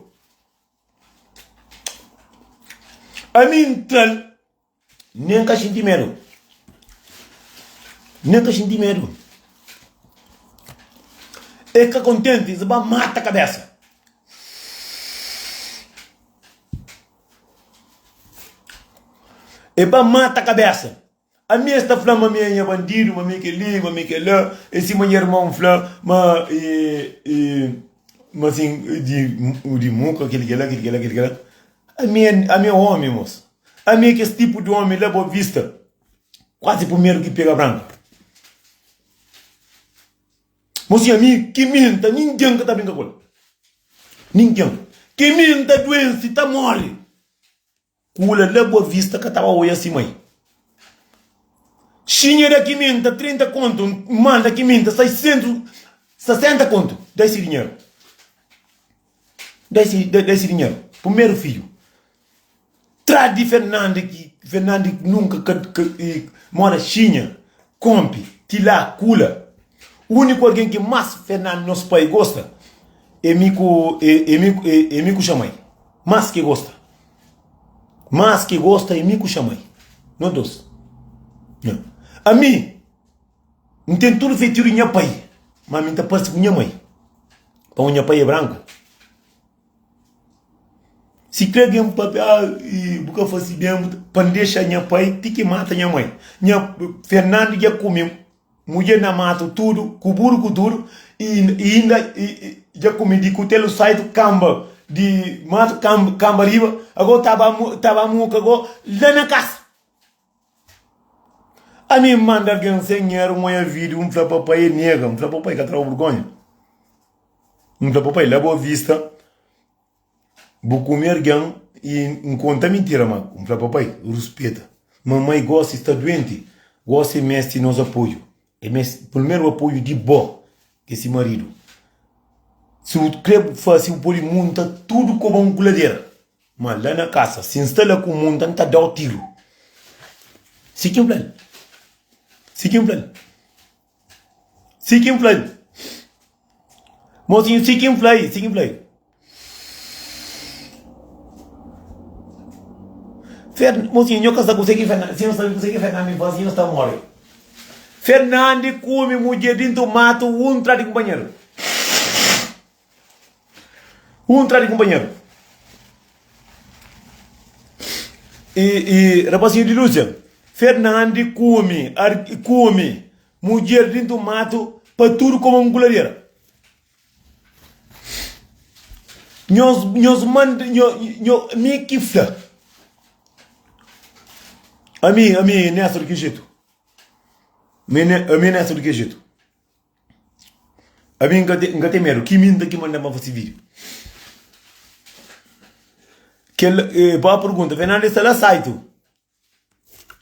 Ami N tra-l nen ka xinti medu Nen ka xinti medu E ka kontenti es ba mata kabesa. E ba mata kabesa. Ami es ta fla ma mi é nha bandidu, ma mi é kel-li, ma mi é kel-la. É sima nha irmon fla ma e e ma asin di di muka kel-li kel-la, kel-li kel-la, kel-li kel-la. Ami é ami é ómi mos. Ami é kes tipu di ómi la Boa Vista, kuazi primeru ki pega branka. Mosinhu ami ki mi nta ningen ka ta brinka ku el. Ningen. Ki mi nta duense ta more. Kula la Boa Vista ka taba oia si mai. Xinha da ki mi nta 30 kontu manda ki mi nta 660 kontu. Dai si dinheru. Dai si dai si dinheru. Primeru fidju. Tra di Fernandi ki Fernandi nunka ka ka mora xinha, konpi, tilá, kula. Uniku algen ki mas Fernandi nos pai gosta é mi ku é mi é mi ku xa mai. Mas ki gosta. Mas ki gosta é mi ku xa mai. No dos. Ami N ten tudu feitiu di nha pai, ma mi N ta parse ku nha mai. Pamodi nha pai é branku. Si kre algen papia, ah, bu ka fasi ben, pa N dexa nha pai ti ki mata nha mai. Nha Fernando dja kume mudjer na matu tudu, ku buru ku tudu, i inda dja kume di kutelu saitu kamba di matu kamba riba, ago ta ba ta ba muka go la na kasa. Ami N manda algen sen eru N oia video N fla papai e nega N fla papai ka trau burgonha N fla papai la Boa Vista bu kume algen i N konta mintira ma N fla papai ruspeta mamai gosi sta duenti gosi e mesti nos apoiu e mesti primeru apoiu di bo ki si maridu si bu kre fasi bu podi munta tudu kobon ku ladera. Ma la na kasa, si N sta la ku munta, N ta da-u tiru. Si ki N fla-l. Si ki N fla-l. Si ki N fla-l. Mosinhu, si ki N fla-i, si ki N fla-i. Fer, mosinhu, nho ka sa kuse ki Fernandi, si nho sabe kuse ki Fernandi fase, nho sta more. Fernandi kume mudjer dintu matu, un tra di kunpanheru. Un tra di kunpanheru. I, i rapasinhu di Lúsia, Fernandi kume, ar, kume mudjer dintu matu pa tudu koma un kuladera. Nhos, nhos manda, nho, nho, mi ki fla. Ami, ami, Néstor di ki jetu? Mi, ami, Néstor di ki jetu? Ami N ka ten, N ka ten medu. Ki minta ki manda-m pa fase vídiu? Kel, eh, boa pergunta. Fernando, e sta la saitu.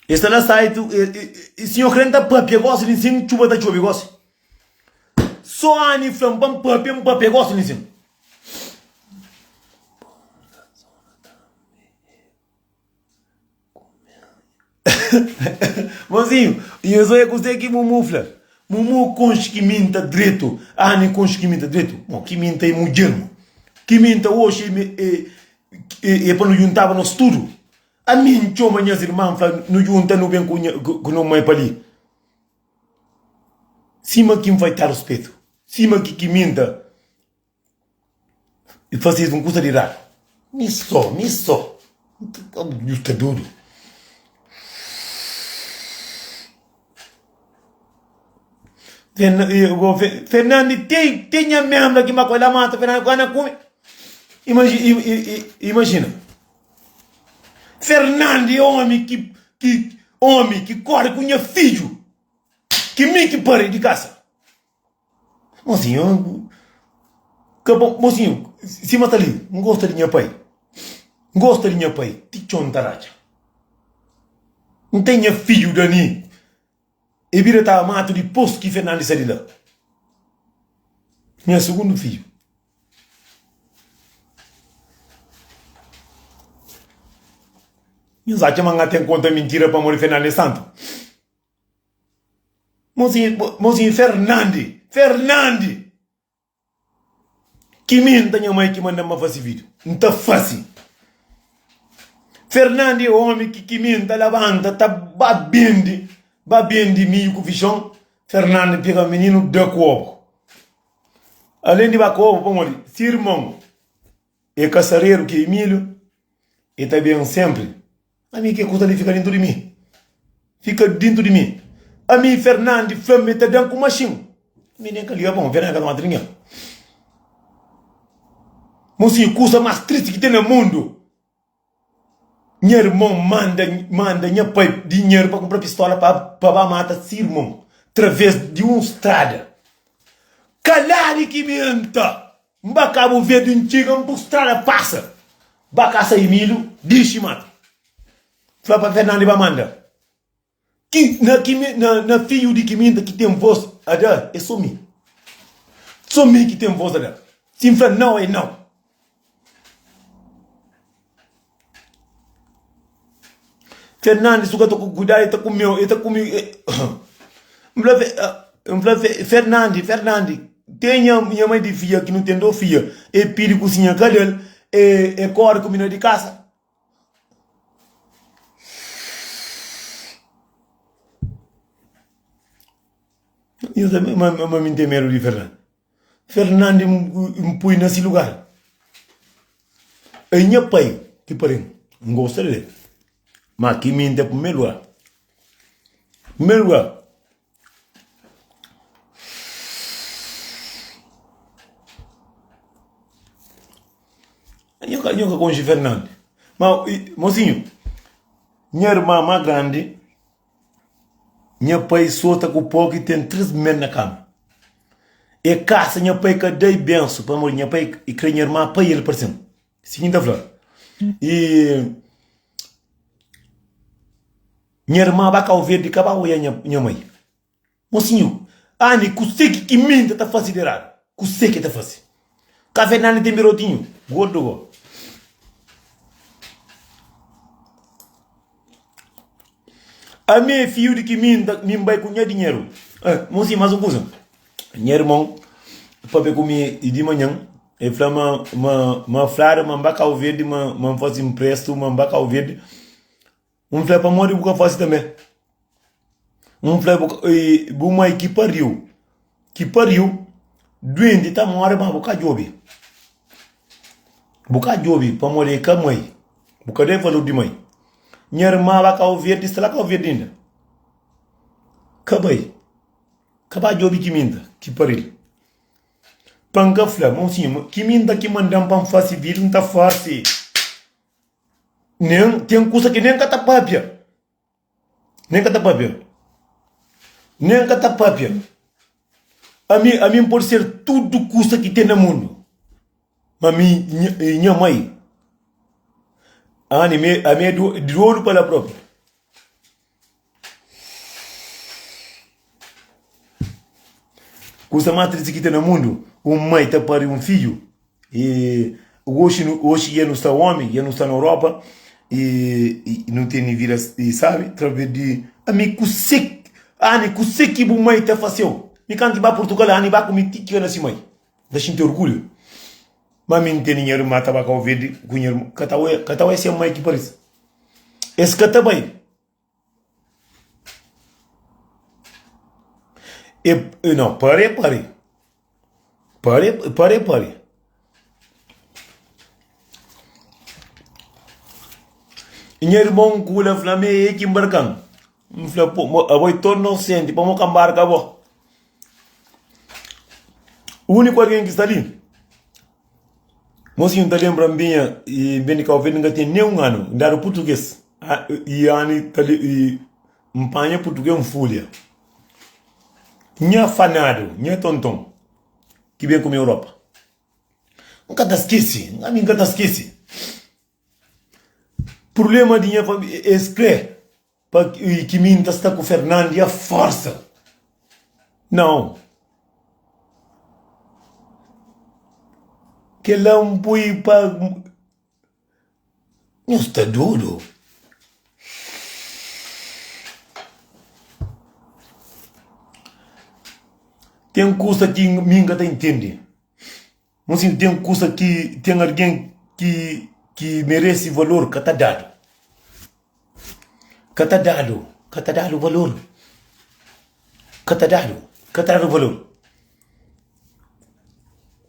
E sta la saitu. E, e, e, sinhor kre N ta papia gosi li sin, txuba ta txobi gosi. So Ani fla-m pa N papia, N papia gosi li sin. Mozinho, e nhos oia kuzê ki Mumu fla? Mumu konxe ki mi N ta dretu, ami konxe ki mi N ta dretu. Mo, ki mi N ta é mudjer, mo. Ki mi N ta oxi é, é, é pa nu juntaba nos tudu. Ami N txoma nhas irman, N fla, nu junta, nu ben ku nha, ku no mai pa li. Sima ki N fai ta ruspetu, sima ki ki mi N ta. E fase es un kusa di radu. Mi so, mi so. Nhu sta dodu. Fernandi te, te nha membra ki ma ku ela mata Fernandi ku ana kume. Imagina. Fernandi é omi ki, ki, omi ki kore ku nha fidju. Ki mi ki pari di kasa. Mosinhu, ka bo, mosinhu, sima sta li, N gosta di nha pai, N gosta di nha pai ti txon ta ratxa. N ten nha fidju Dani, e bira ta matu dipôs ki Fernandi sai di la. Nha sugundu fidju. Nhos atxa ma N ka ten konta mintira pamodi Fernandi é santu? Mozinho Fernandi, Fernandi! Ki mi nta nha mai ki manda-m pa fase vídiu, N ta fase. Fernandi é ómi ki ki mi nta labanta ta ba bende, ba bende midju ku fixon. Fernandi pega mininu da ku obu. Alén di ba ku obu, pamodi si irmon é kasareru ki é Emílio, e ta ben sénpri. Ami ke kusa li fika dintu di mi. Fika dintu di mi. Ami Fernandi fla-m ma e ta da-m ku maxin. Mi nen ka liga pamodi Fernandi ka ta mata ningen. Mosinhu, kusa mas tristi ki ten na mundu, nha irmon manda manda nha pai dinheru pa kunpra pistola pa pa ba mata si irmon traves di un strada. Kaladi ki mi N ta N ba Kabu Verdi N txiga N pus strada pasa ba kasa Emílio dixi mata fla pa Fernando ba manda ki na ki na, na fiu di kiminta ki ten voz a da é so mi so mi ki ten voz a da si N fla nau é nau. Fernandes su ka ta ku kuidadu e ta kumeu e ta kume N fla N fla Fernandes Fernandes ten nha nha mai di fia ki nu ten do fia e pidi kusinha ka del e e kore ku mi na di kasa. Ma ma mi ten medu di Fernandes. Fernandi N pui na si lugar. É nha pai ki pari-m, N gosta di el. Ma ki mi N ta primeru lugar. Primeru lugar. Nho ka, nho ka konxe Fernandi. Ma, mosinhu, nha irma más grandi. Nha pai sota ku pó ki ten 3 mel na kama. E kasa nha pai ka dai bensu pamodi nha pai e kre nha irma pa el parse-m. Si ki N ta fla. E nha irma ba Kau Verdi ka ba oia nha mai. Mosinhu, ami kuse ki ki mi N ta ta fase di eradu? Kuse ki ta fase? Ka Fernando ten birotinhu, gordu go. Ami é fiu di ki mi N ta mi N bai ku nha dinheru. Eh, mosinhu, mas un kusa. Nha irmon papia ku mi di manhan, el fla ma ma ma fladu ma N ba Kau Verdi ma ma N fase nprestu ma N ba Kau Verdi. Un fla, Pamodi bu ka fase tanbe? Un fla, Bu mai ki pariu, ki pariu, duenti ta more, ma bu ka djobe. Bu ka djobe pamodi e ka mai. Bu ka da valor di mai. Nha irma ba Kau Verdi, sta la Kau Verdi inda. Ka bai. Ka ba djobe ki minta ki paril. Pa N ka fla, Mosinhu, ki minta ki manda-m pa N fase vida, N ta fase. Nen ten kusa ki nen ka ta papia. Nen ka ta papia. Nen ka ta papia. Ami, ami N pode ser tudu kusa ki ten na mundu. Ma mi, nha mai, ami, ami é dodu pa la propi. Kusa más tristi ki ten na mundu, un mai ta pari un fidju i oxi nu oxi dja nu sta omi, dja nu sta na Europa i nu tene vida i sabi traves di ami kuse ami kuse ki bu mai ta faseu? Mi kantu ba Purtugal ami ba ku mi ti ki na si mai, N ta xinti orgulhu ma mi N tene nha irma ta ba Kau Verdi ku nha irma ka ta oia ka ta oia se mai ki parisi es ka ta bai. E, não, pare é pare. Pare, pare é pare. Nha irmon kula fla mi é ki mbarkan. N fla, pô, abo é tão inosenti, pamo ka mbarka bo. Úniku algen ki sta li. Mosinhu N ta lenbra N binha i N ben di Kau Verdi N ka ten nen un anu N dadu purtuges i ani ta i N panha purtuges N fulha Nha fanadu nha tonton ki ben ku mi Europa N ka ta skese ami N ka ta skese Prublema di nha família es kre Pa ki mi N ta sta ku Fernandi a forsa. Nau. Kel-la N pui pa. Nhos sta dodu? Ten kusa ki mi N ka ta intende. N sinti ten kusa ki ten algen ki ki merese valor ka ta dadu. Ka ta dadu, ka ta dadu valor. Ka ta dadu, ka ta dadu valor.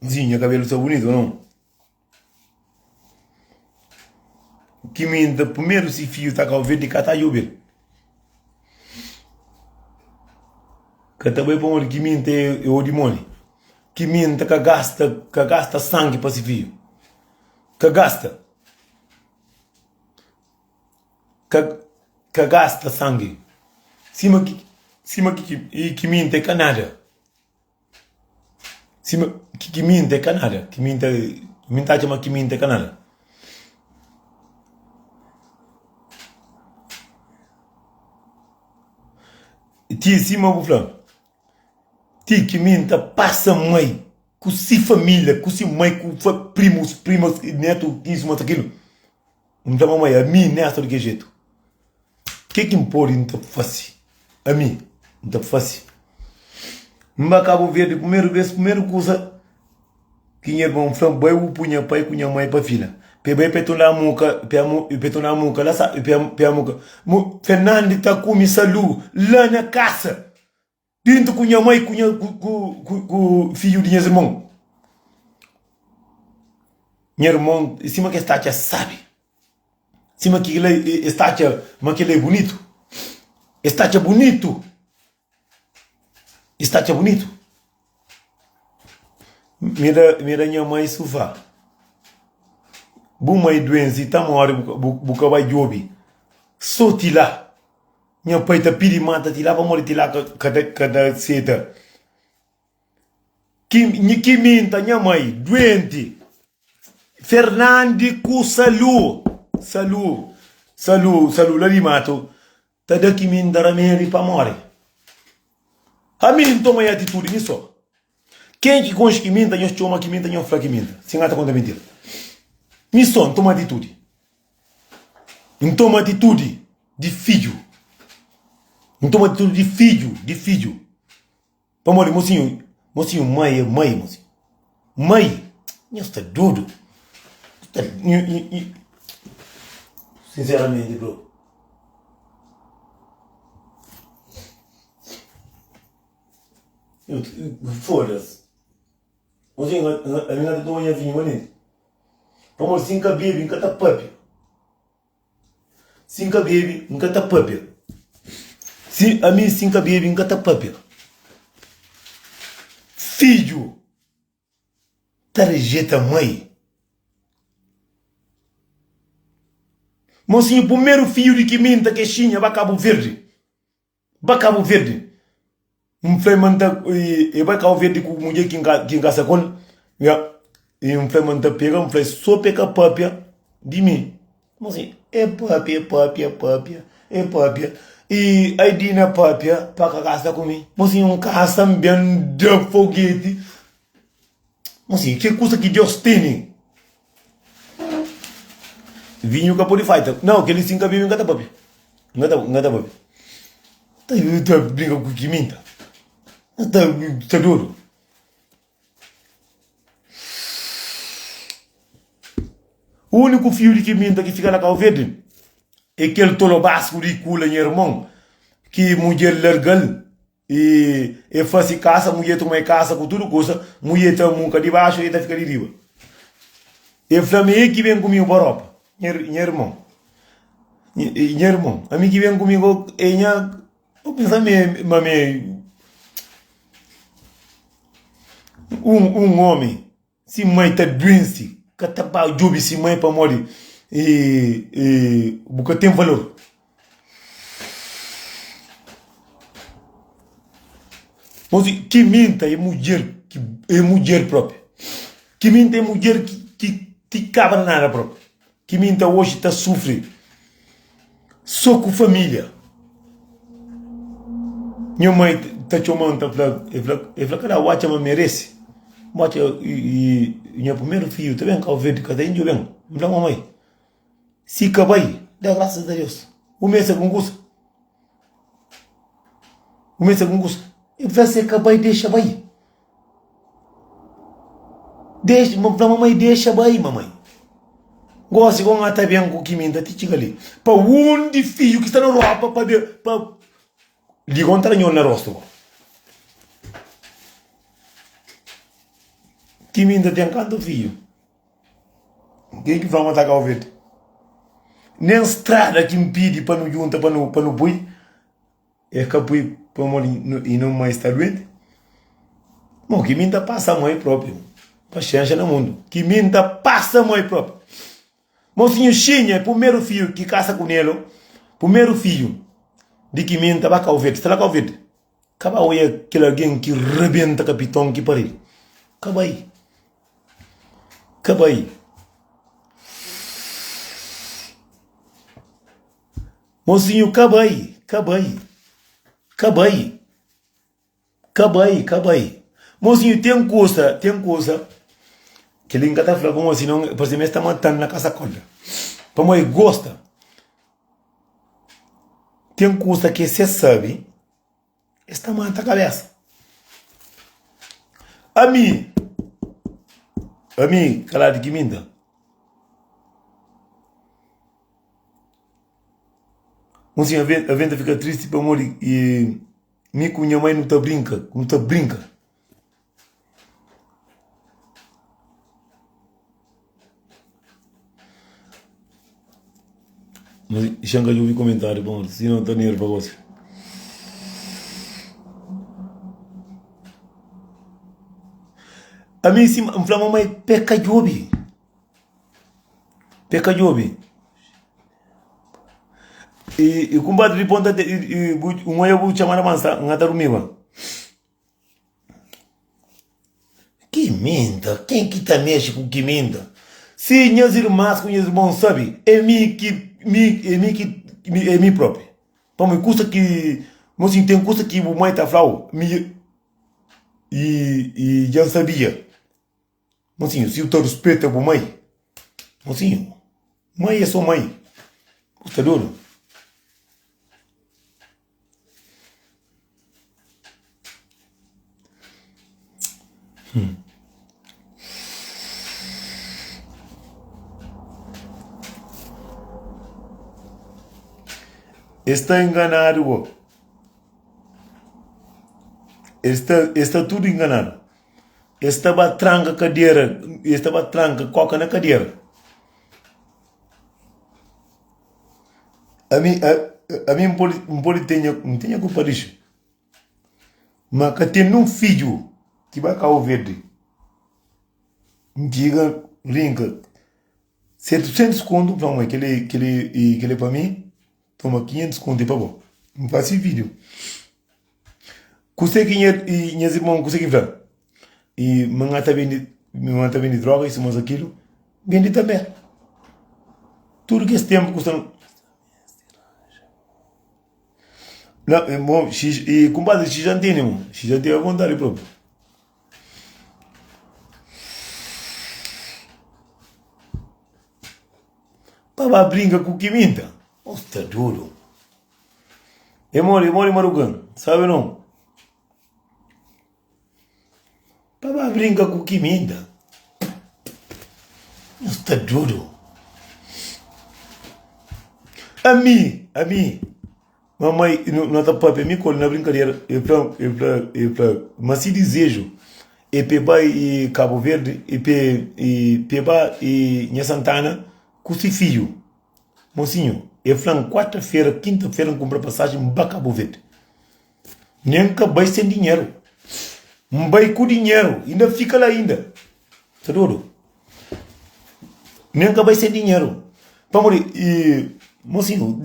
Zi, nha kabelu sta bunitu o nau? Ki minta primeru si fiju ta kau verdi ka ta djobe-l. Ka ta bai pamodi ki minta é o dimoni. Ki minta ka gasta ka gasta sangi pa si fiju. Ka gasta. Ka ka gasta sangi. Sima ki sima ki ki minta é ka nada. Sima ki ki minta é ka nada ki minta mi ta atxa ma ki minta é ka nada. Ti sima bu fla ti ki minta pasa mai ku si familia ku si mai ku primus primas netu isu mas akilu. N fla mamai ami nesta di ki jetu ke ki N pode N ta fase ami N ta fase N ba Kabu Verdi primeru bes primeru kusa ki nha irmon fla-m bai bu pui nha pai ku nha mai pa fila pa e bai pa e tunda muka pa e tunda muka la sa pa e muka Fernandi ta kume salu la na kasa. Dintu ku nha mai ku nha ku ku ku fidju di nhas irmon. Nha irmon sima ki es ta atxa sabi, sima ki kila es ta atxa ma kila é bunitu, es ta atxa bunitu, es ta atxa bunitu. Mi da mi da nha mai sufá, bu mai duense ta móre bu bu ka bai djobe, so ti la. Nha pai ta pidi mata ti la pamodi ti la ka ta seta. Ki minta nha mai duenti. Fernandi ku Salu, Salu, Salu, Salu la di matu ta da ki minta ramedi pa more. Ami N toma e atitudi mi so. Ken ki konxe ki minta nhos txoma ki minta nhos fla ki minta. Si N ka ta konta mintira. Mi so N toma atitudi. N toma atitudi di fidju. N toma atitudi di fidju, di fidju. Pamodi mosinhu, mosinhu mai é mai, mosinhu. Mai, nhos sta dodu. Sinseramenti bro. Foda-se. Mosinhu, ami N ka ta toma nha vinhu manenti. Pamodi si N ka bebe, N ka ta papia. Si N ka bebe, N ka ta papia. Si ami si N ka bebe, N ka ta papia. Fidju ta rejeta mai. Mosinhu, primeru fidju di ki mi N ta kexinha ba Kabu Verdi. Ba Kabu Verdi N fla ma N ta E bai Kabu Verdi ku mudjer ki N kasa ku el Ya E N fla ma N ta pega N fla so pa e ka papia di mi Kuma si E papia e papia e papia e papia E ai Dina papia pa ka kasa ku mi Kuma si N kasa N ben da fogeti Kuma si Ke kusa ki Deus tene Vinhu ka pode faita. Nau, kel-li si N ka bebe, N ka ta papia. N ka ta, N ka ta papia. Ta, ta brinka ku kiminta. Ta, ta dodu. Úniku fiu di kiminta ki fika na Kau Verdi é kel tolobasku di kula nha irmon ki mudjer larga-l. I e fasi kasa, mudjer tuma e kasa ku tudu kusa, mudjer ta muka di baxu, e ta fika di riba. E fla mi, e ki ben ku mi pa Europa, nha nha irmon, nha irmon, ami ki ben ku mi e nha, bu pensa mi e ma mi e un un omi. Si mai ta duense, ka ta ba djobe si mai pamodi bu ka ten valor. Mosi, ki minta é mudjer, é mudjer propi. Ki minta é mudjer ki ti kaba na nada propi. Ki minta oji ta sufri so ku familia. Nha mai ta txoman ta fla, e fla, e fla kada bu atxa ma merese. Bu atxa i nha primeru fidju ta ben Kau Verdi ka ta inda ben. N fla mamai, si ka bai, da grasas a Deus. Bu meste algun kusa? Bu meste algun kusa? E fla si ka bai, dexa bai. Dexa, ma fla mamai dexa bai mamai. Gosi go nga ta ben ku kiminta ti txiga li. Pa undi fiju ki sta na Europa pa be pa liga un ta da nho na rostu go. Kiminta ten kantu fiju? Ken ki fla ma ta Kau Verdi? Nen strada ki N pidi pa nu djunta pa nu pa nu pui. E ka pui pamodi i no mai sta duenti? Mo ki mi ta pasa mai propi. Paxenxa na mundu. Ki mi ta pasa mai propi. Mo sinhu Xinha é primeru fiju ki kasa ku Nelo, primeru fiju di ki mi ta ba Kau Verdi. Sta la Kau Verdi. Ka ba oia kel algen ki rebenta kapiton ki pari. Ka bai. Ka bai. Mozinho ka bai, ka bai, ka bai, ka bai, ka bai. Mozinho ten kusa, ten kusa Kel-li N ka ta fla pamodi sinon parse ma es ta mata-m na kasa kóda Pamodi gosta Ten kusa ki es sabe Es ta mata kabésa. Ami, ami, kaladu ki minta. Un sin aven ta fika tristi pamodi mi ku nha mai nu ta brinka, nu ta brinka. Mas xa N ka djobe komentariu pamodi sino N ta nerva gosi. Ami sima N fla mamai pa e ka djobe, pa e ka djobe. I kunpadri di ponta un oia bu txoma na mansa N ka ta durmiba. Kiminta? Ken ki ta mexe ku kiminta? Si nhas irmas ku nhas irmon sabe, é mi ki mi é mi ki é mi propi. Pamodi kusa ki mosinhu ten kusa ki bu mai ta fla-u mi i i dja N sabia. Mosinhu, si bu ta ruspeta bu mai, mosinhu, mai é so mai. Bu sta dodu? Es sta enganadu bo. Es sta, es sta tudu enganadu. Es ta ba tranka kadera, es ta ba tranka koka na kadera. Ami, ami N pode, N pode ten nha, N ten nha kulpa disu. Ma ka ten nun fidju ki bai Kau Verdi. N txiga rinka 700 kontu, N fla, ma kel-li, kel-li, kel-li pa mi, toma 500 kontu é pa bo. N fase vídiu. Kuse ki nha, nhas irmon, kuse ki fla? I ma N ta bende, ma N ta bende droga, isu mas akilu, bende tanbe. Tudu kes tenpu ku sta na, bon, i kunpadri Xixi Antini, mon, Xixi Antini é vontadi propi. Pa ba brinka ku kiminta, bo sta dudu. E mori, e mori marugan, sabe non? Pa ba brinka ku kiminda. Nhos sta dodu. Ami, ami, mamai, no ta papia mi ku el na brinkadera, el fla, el fla, el fla ma si dizeju é pa e bai Kabu Verdi, é pa e, pa e bai Nha Santana ku si fidju. Mosinhu, el fla-m kuarta-fera, kinta-fera N kunpra pasajen N ba Kabu Verdi. Nen N ka bai sen dinheru. N bai ku dinheru, inda fika la inda. Ta dodu? Nen N ka bai sen dinheru. Pamodi, i, mosinhu,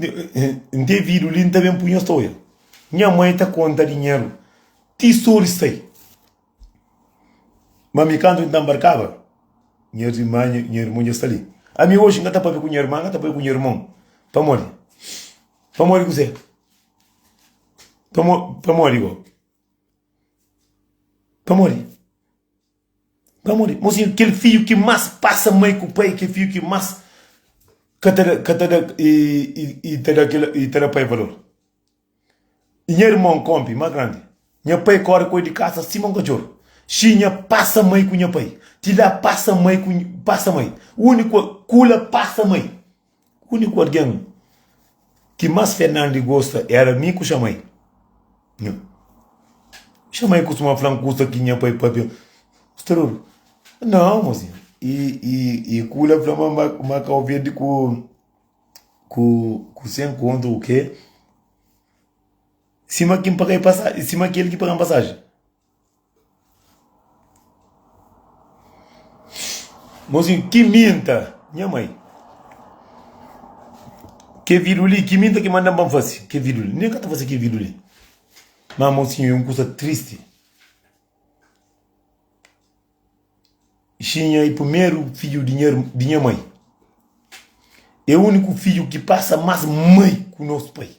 N ten vidu li, N ta ben pui nhos ta oia. Nha mai ta konta dinheru ti sori sai. Ma mi kantu N ta nbarkaba, nha irma, nha irmon dja sta li. Ami oji N ka ta papia ku nha irma, N ka ta papia ku nha irmon. Pamodi? Pamodi kuzê? Pamo, pamodi go? Pamodi? Pamodi? Mosinhu, kel fidju ki más pasa mai ku pai, kel fidju ki más ka ta da, ka ta da, i, i, i ta da kel, i ta da pai valor. Nha irmon Kompi, más grandi, nha pai kóre ku el di kasa sima un katxoru. Xinha pasa mai ku nha pai. Ti la pasa mai ku pasa mai. Úniku kula pasa mai. Úniku algen ki más Fernandi gosta éra mi ku xa mai. Xa mai kustuma fla-m kusa ki nha pai pâpia. Sta dodu? Nau, mosinhu. I, i, i kula fla ma ma Kau Verdi ku ku ku sen kontu ku ke. Sima ki N paga-i pasaji, sima kel ki paga-m pasaji. Mozinho, ki minta nha mai. Ke vidu li, ki minta ki manda-m pa N fase ke vidu li. Nen ka ta fase ke vidu li. Ma mozinho, é un kusa tristi. Xinha é primeru fidju di nha di nha mai. É úniku fidju ki pasa más mai ku nos pai.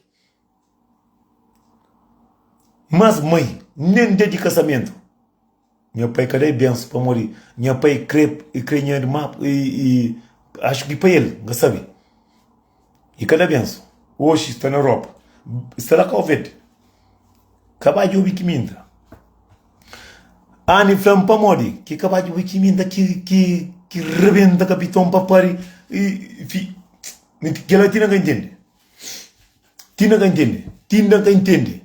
Más mai, nen dia di kasamentu. Nha pai ka da-i bensu pamodi nha pai kre i kre nha irma i i axu ki pa el, N ka sabe. I ka da bensu. Oxi sta na Europa, sta la Kau Verde. Ka ba djobe ki mi nta. Ani fla-m pamodi ki ka ba djobe ki mi nta ki ki ki rebenta kapiton pa pari i fi kel-la ti na ka intende. Ti na ka intende. Ti na ka intende.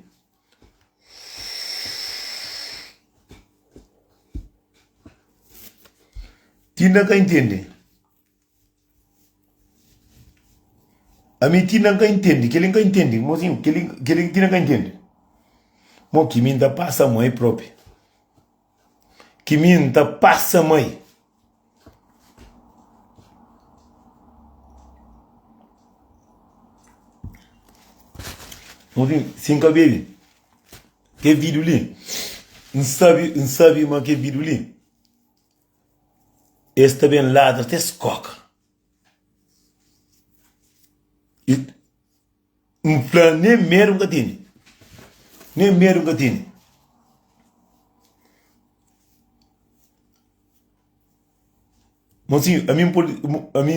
Ti na ka intende. Ami ti na N ka intende, kel-li N ka intende, mozinhu, kel-li, kel-li ti na N ka intende. Mo ki mi N ta pasa mai propi, ki mi N ta pasa mai. Mozinhu, si N ka bebe kel vidu li, N sabe, N sabe ma kel vidu li. Es ta ben ladra te skoka. I N fla nen medu N ka tene. Nen medu N ka tene. Mosinhu, ami N pode, ami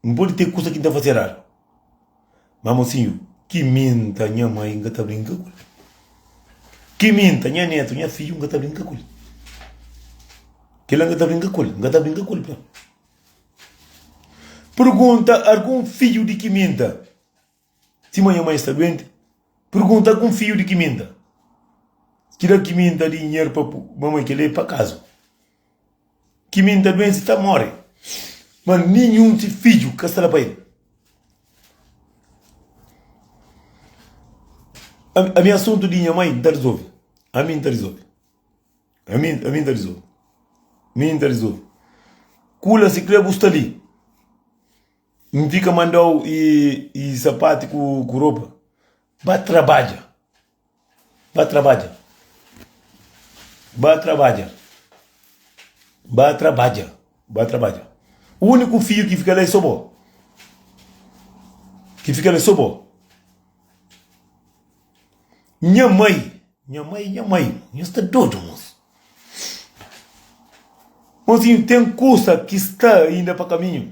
N pode ten kusa ki N ta fase eradu. Ma mosinhu, ki minta nha mai N ka ta brinka ku el. Ki minta nha netu, nha fidju N ka ta brinka ku el. Kila N ka ta brinka ku el, N ka ta brinka ku el pa. Pergunta algun fidju di ki minta sima nha mai sta duenti. Pergunta algun fidju di ki minta kila ki minta dinheru pa mamai kila é pa kazu. Ki minta duense ta more, ma ninhun si fidju ka sta la pa el. Ami asuntu di nha mai N ta rizolve, ami N ta rizolve, ami ami N ta rizolve, mi N ta rizolve. Kula si kre bu sta li, N fika mandau i i sapatu ku ku ropa, ba trabadja. Ba trabadja Ba trabadja Ba trabadja Ba trabadja Úniku fidju ki fika la é sô bo Ki fika la é sô bo Nha mai Nha mai, nha mai Nha sta dodu mosi Mosinhu, ten kusa ki sta inda pa kaminhu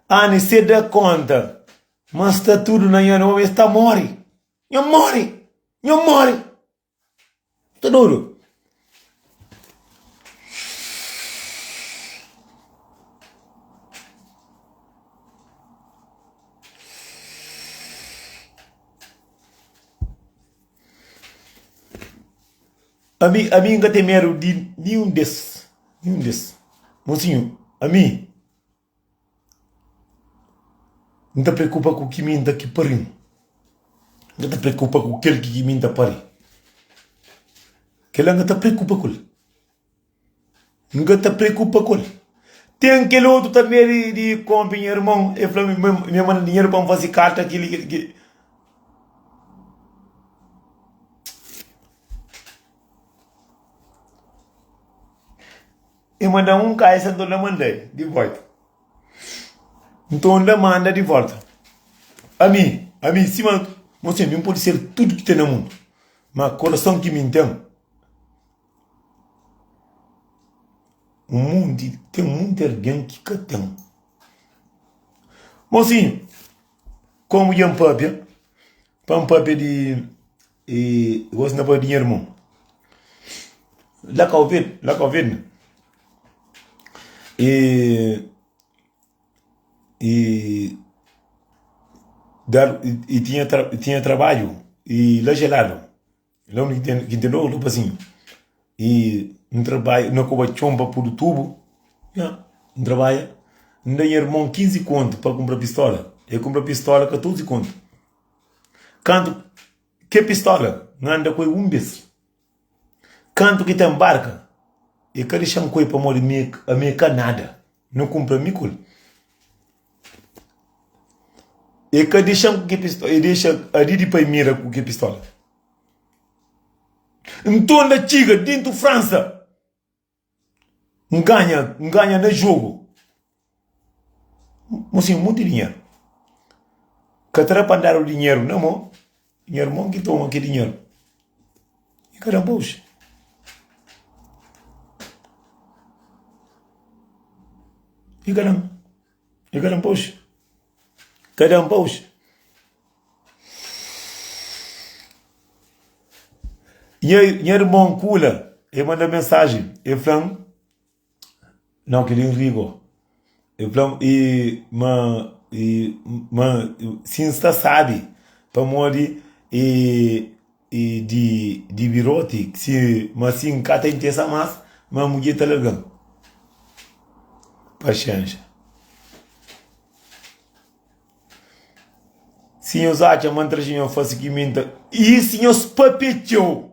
Ani se da konta ma sta tudu na nha nomi, es ta móre Nho móre! Nho móre! Ta dodu? Ami, ami N ka ten medu di ninhun des, ninhun des. Mosinhu, ami. N ta preokupa ku ki mi N ta ki pari-m. N ka ta preokupa ku kel ki mi N ta pari. Kel-la N ka ta preokupa ku el. N ka ta preokupa ku el. Ten kel otu tanbê di di konpe nha irmon, el fla-m ma el manda dinheru pa N faze karta kili ki. E manda-m un kaixa, nton N ta manda-l di volta. Nton N ta manda di volta. Ami, ami, sima Mosé, mi N pode ser tudu ki ten na mundu, ma korason ki mi N ten, un monti, ten monti algen ki ka ten. Mosinhu, komu dja N papia, pa N papia di, gosi N ta papia di nha irmon. La Cabo Verde, la Cabo Verde. E e dar e tinha tra tinha trabadju e la geladu la undi ki ten ki ten dos rapazinhu e N trabadja na koba txon pa pudu tubu nha N trabadja N da nha irmon 15 kontu pa kunpra pistola el kunpra pistola 14 kontu kantu ke pistola N anda ku el un bes. Kantu ki ten barka, e ka dexa-m ku el pamodi mi ami e ka nada. Nu kunpra mi ku el. E ka dexa-m ku ki pistola, e dexa adi di pai mira ku ki pistola. Nton la txiga dintu Fransa. N ganha, N ganha na jogu. Mosinhu, monti dinheru. Ka ta da pa N dadu dinheru na mo. Nha irmon ki toma ki dinheru. I ka da-m pa oxi. I ka da-m. I ka da-m pa oxi. Ka da-m pa oxi. Nha, nha irmon Kula, el manda mensajen, el fla-m, Nau, kel-li N ri go. El fla-m, i, ma, i, ma, si N sta sabi, pamodi i, i di, di biroti, si, ma si N ka ta interesa más, ma mudjer ta larga-m. Paxénxa. Si nhos atxa ma N traxe nhos fase ki mi N ta. I si nhos papia txeu,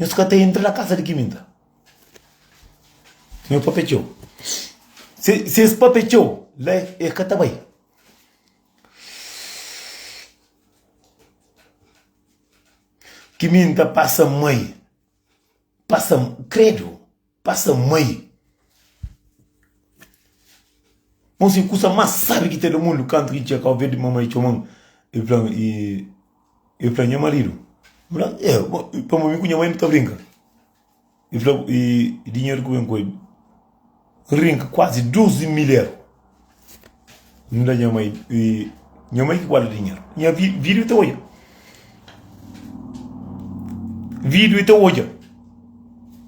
nhos ka ta entra na kasa di ki mi N ta. Nhos papia txeu. Si, si es papia txeu, la e ka ta bai. Ki mi N ta pasa mai, pasa, kredu. Pasa mai. Mon si kusa mas sabi ki ten na mundu kantu ki txeka obi di mamai txoman i flan i i flan nha maridu N fla e pamo mi ku nha mai nu ta brinka i fla i dinheru ku ben ku el N rinka kuazi 12 mil eru N da nha mai i nha mai ki guarda dinheru nha video ta odja video ta odja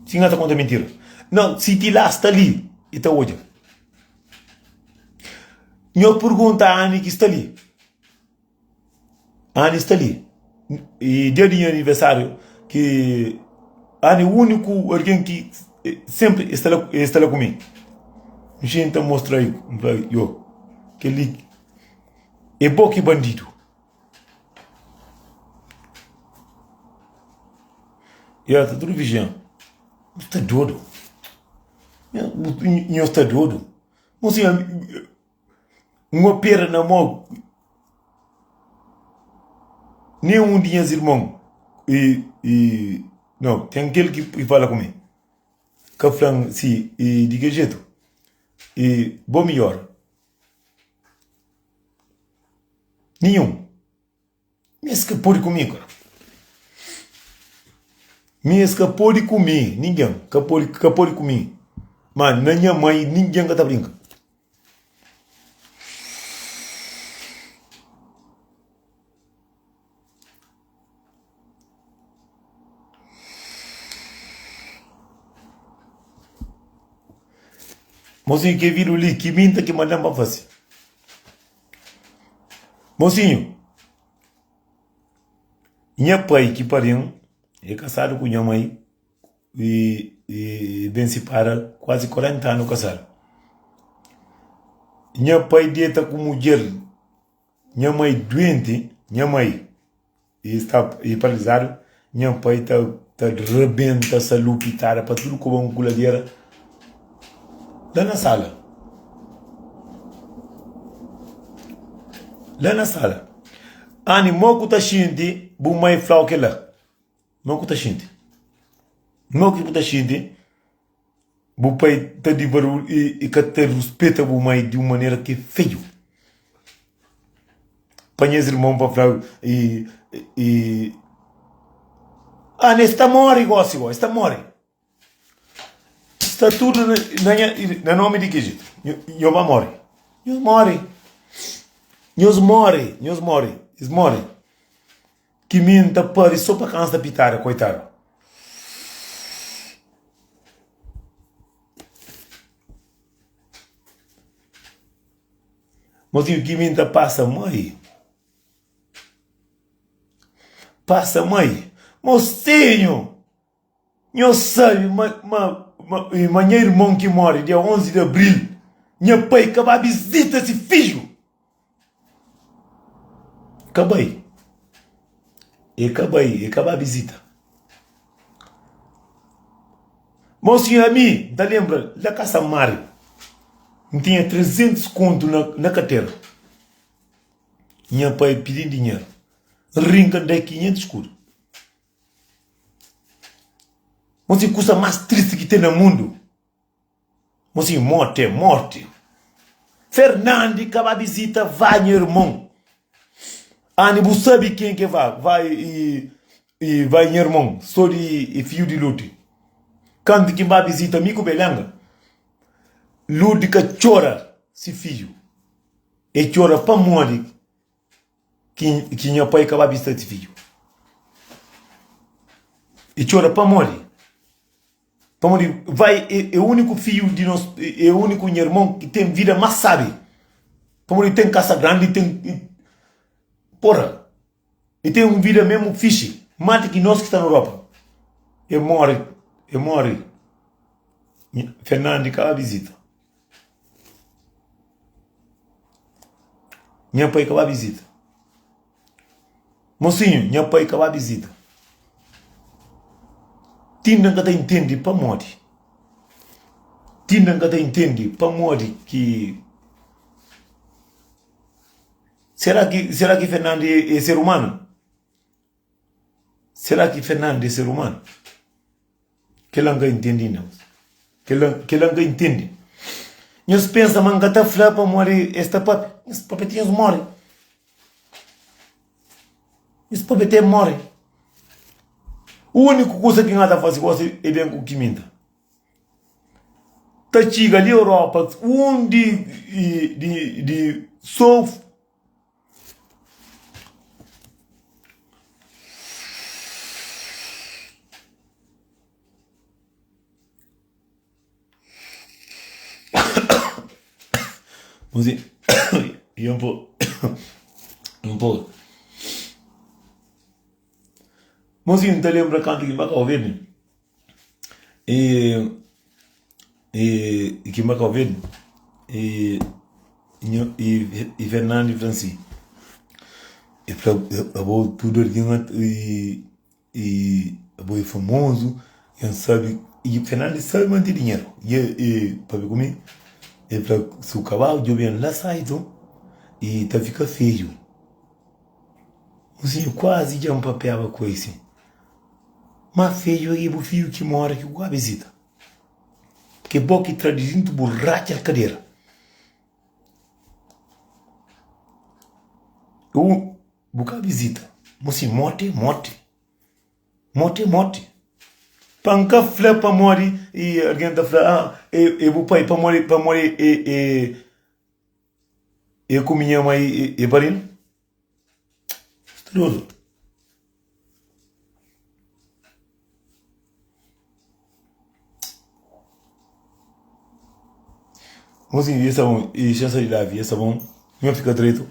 si N ka ta konta mintira nau si ti la sta li i ta odja nho pergunta ami ki sta li Ani sta li. I dia di nha aniversariu ki Ani uniku algen ki senpri e sta la e sta la ku mi. N xinta N mostra el, N fla, yo, kel-li é bo ki bandidu. I el ta tudu vijian. Bu sta dodu? Nho sta dodu? Mosinhu, N opera na mô nen un di nhas irmon i i no ten kel ki fala ku mi ka fla-m si i di ki jetu i bo midjór ninhun. Mi es ka pode ku mi kara. Mi es ka pode ku mi, ningen ka pode, ka pode ku mi. Ma na nha mai ningen ka ta brinka. Mosinhu ke vidu li ki minta ki manda-m pa fase. Mosinhu, nha pai ki pari-m é kasadu ku nha mai i i ben sipara kuazi 40 anu kasadu. Nha pai deta ku mudjer, nha mai duenti, nha mai. E sta e paralizadu, nha pai ta ta rebenta salupitada pa tudu kobon ku ladera la na sala. La na sala. Ani mo ku ta xinti bu mai flau kela? Mo ku ta xinti? Mo ki bu ta xinti? Bu pai ta di barulhu i ka ta ruspeta bu mai di un manera ki é feiu. Pa nhas irmon pa fla i i Ana es ta móre gósi gó, es ta móre. Sta tudu na nha na nómi di ki jetu? Nho ba móre. Nhos móre. Nhos móre, nhos móre, es móre. Ki mi N ta pari so pa kansa pitada, koitadu. Mozinhu ki mi ta pasa mai. Pasa mai. Mosinhu! Nho sabe ma, ma, ma, ma nha irmon ki móre dia 11 di abril, nha pai ka ba bizita se fidju. Ka bai. E ka bai, e ka ba bizita. Mosinhu, ami, N ta lenbra la kasa Mário, N tinha 300 kontu na, na kartera. Nha pai pidi-m dinheru. N rinka N da-i 500 skudu. Mosinhu, kusa más tristi ki ten na mundu, mosinhu, morti é morti. Fernandi ka ba bizita vá nha irmon. Ani bu sabe ken ke vá, vá i i vai nha irmon, so di fiju di Lute. Kantu ki N ba bizita mi ku Belenga, Lute ka txora si fiju. E txora pamodi ki ki nha pai ka ba bizita si fiju. E txora pamodi? Pamodi vai é, é úniku fiju di nos, é úniku nha irmon ki ten vida más sábi. Pamodi ten kasa grandi, ten porra, e ten un vida mesmu fixi, más di ki nos ki sta na Europa. E móre, e móre. Fernandi ka ba vizita. Nha pai ka ba vizita. Mosinhu, nha pai ka ba vizita. Tinda N ka ta intende pamodi. Tinda N ka ta intende pamodi ki. Sera ki, sera ki Fernandi é ser umanu? Sera ki Fernandi é ser umanu? Kel-la N ka intende inda. Kel-la, kel-la N ka intende. Nhos pensa ma N ka ta fla pamodi es ta papia. Nhos papia ti nhos móre. Nhos papia ti móre. Úniku kusa ki N ta fase gosi é ben ku kiminta. Ta txiga li Europa, un di, di, di so. Mozinho, N ta lenbra kantu ki N ba Kau Verdi E E ki N ba Kau Verdi E E Fernandi fla-m si E fla abo tudu algen E E abo é famozu E N sabe E Fernandi sabe ma N ten dinheru E e papia ku mi E fla si bu ka ba djobe-m la saitu E ta fika feiu Mozinhu kuazi dja N papiaba ku el si Ma feiu é bu fiju ki mora ki bu ka vizita Ke bo ki tra di dintu bu ratxa kadera Bu ka vizita. Mosi morti é morti. Morti é morti. Pa N ka fla pamodi i algen ta fla ah é bu pai pamodi pamodi é é é ku minha mai é pari-m. Sta dodu. Mosi, i sta bon, i xansa di Davi, i sta bon, nho fika dretu.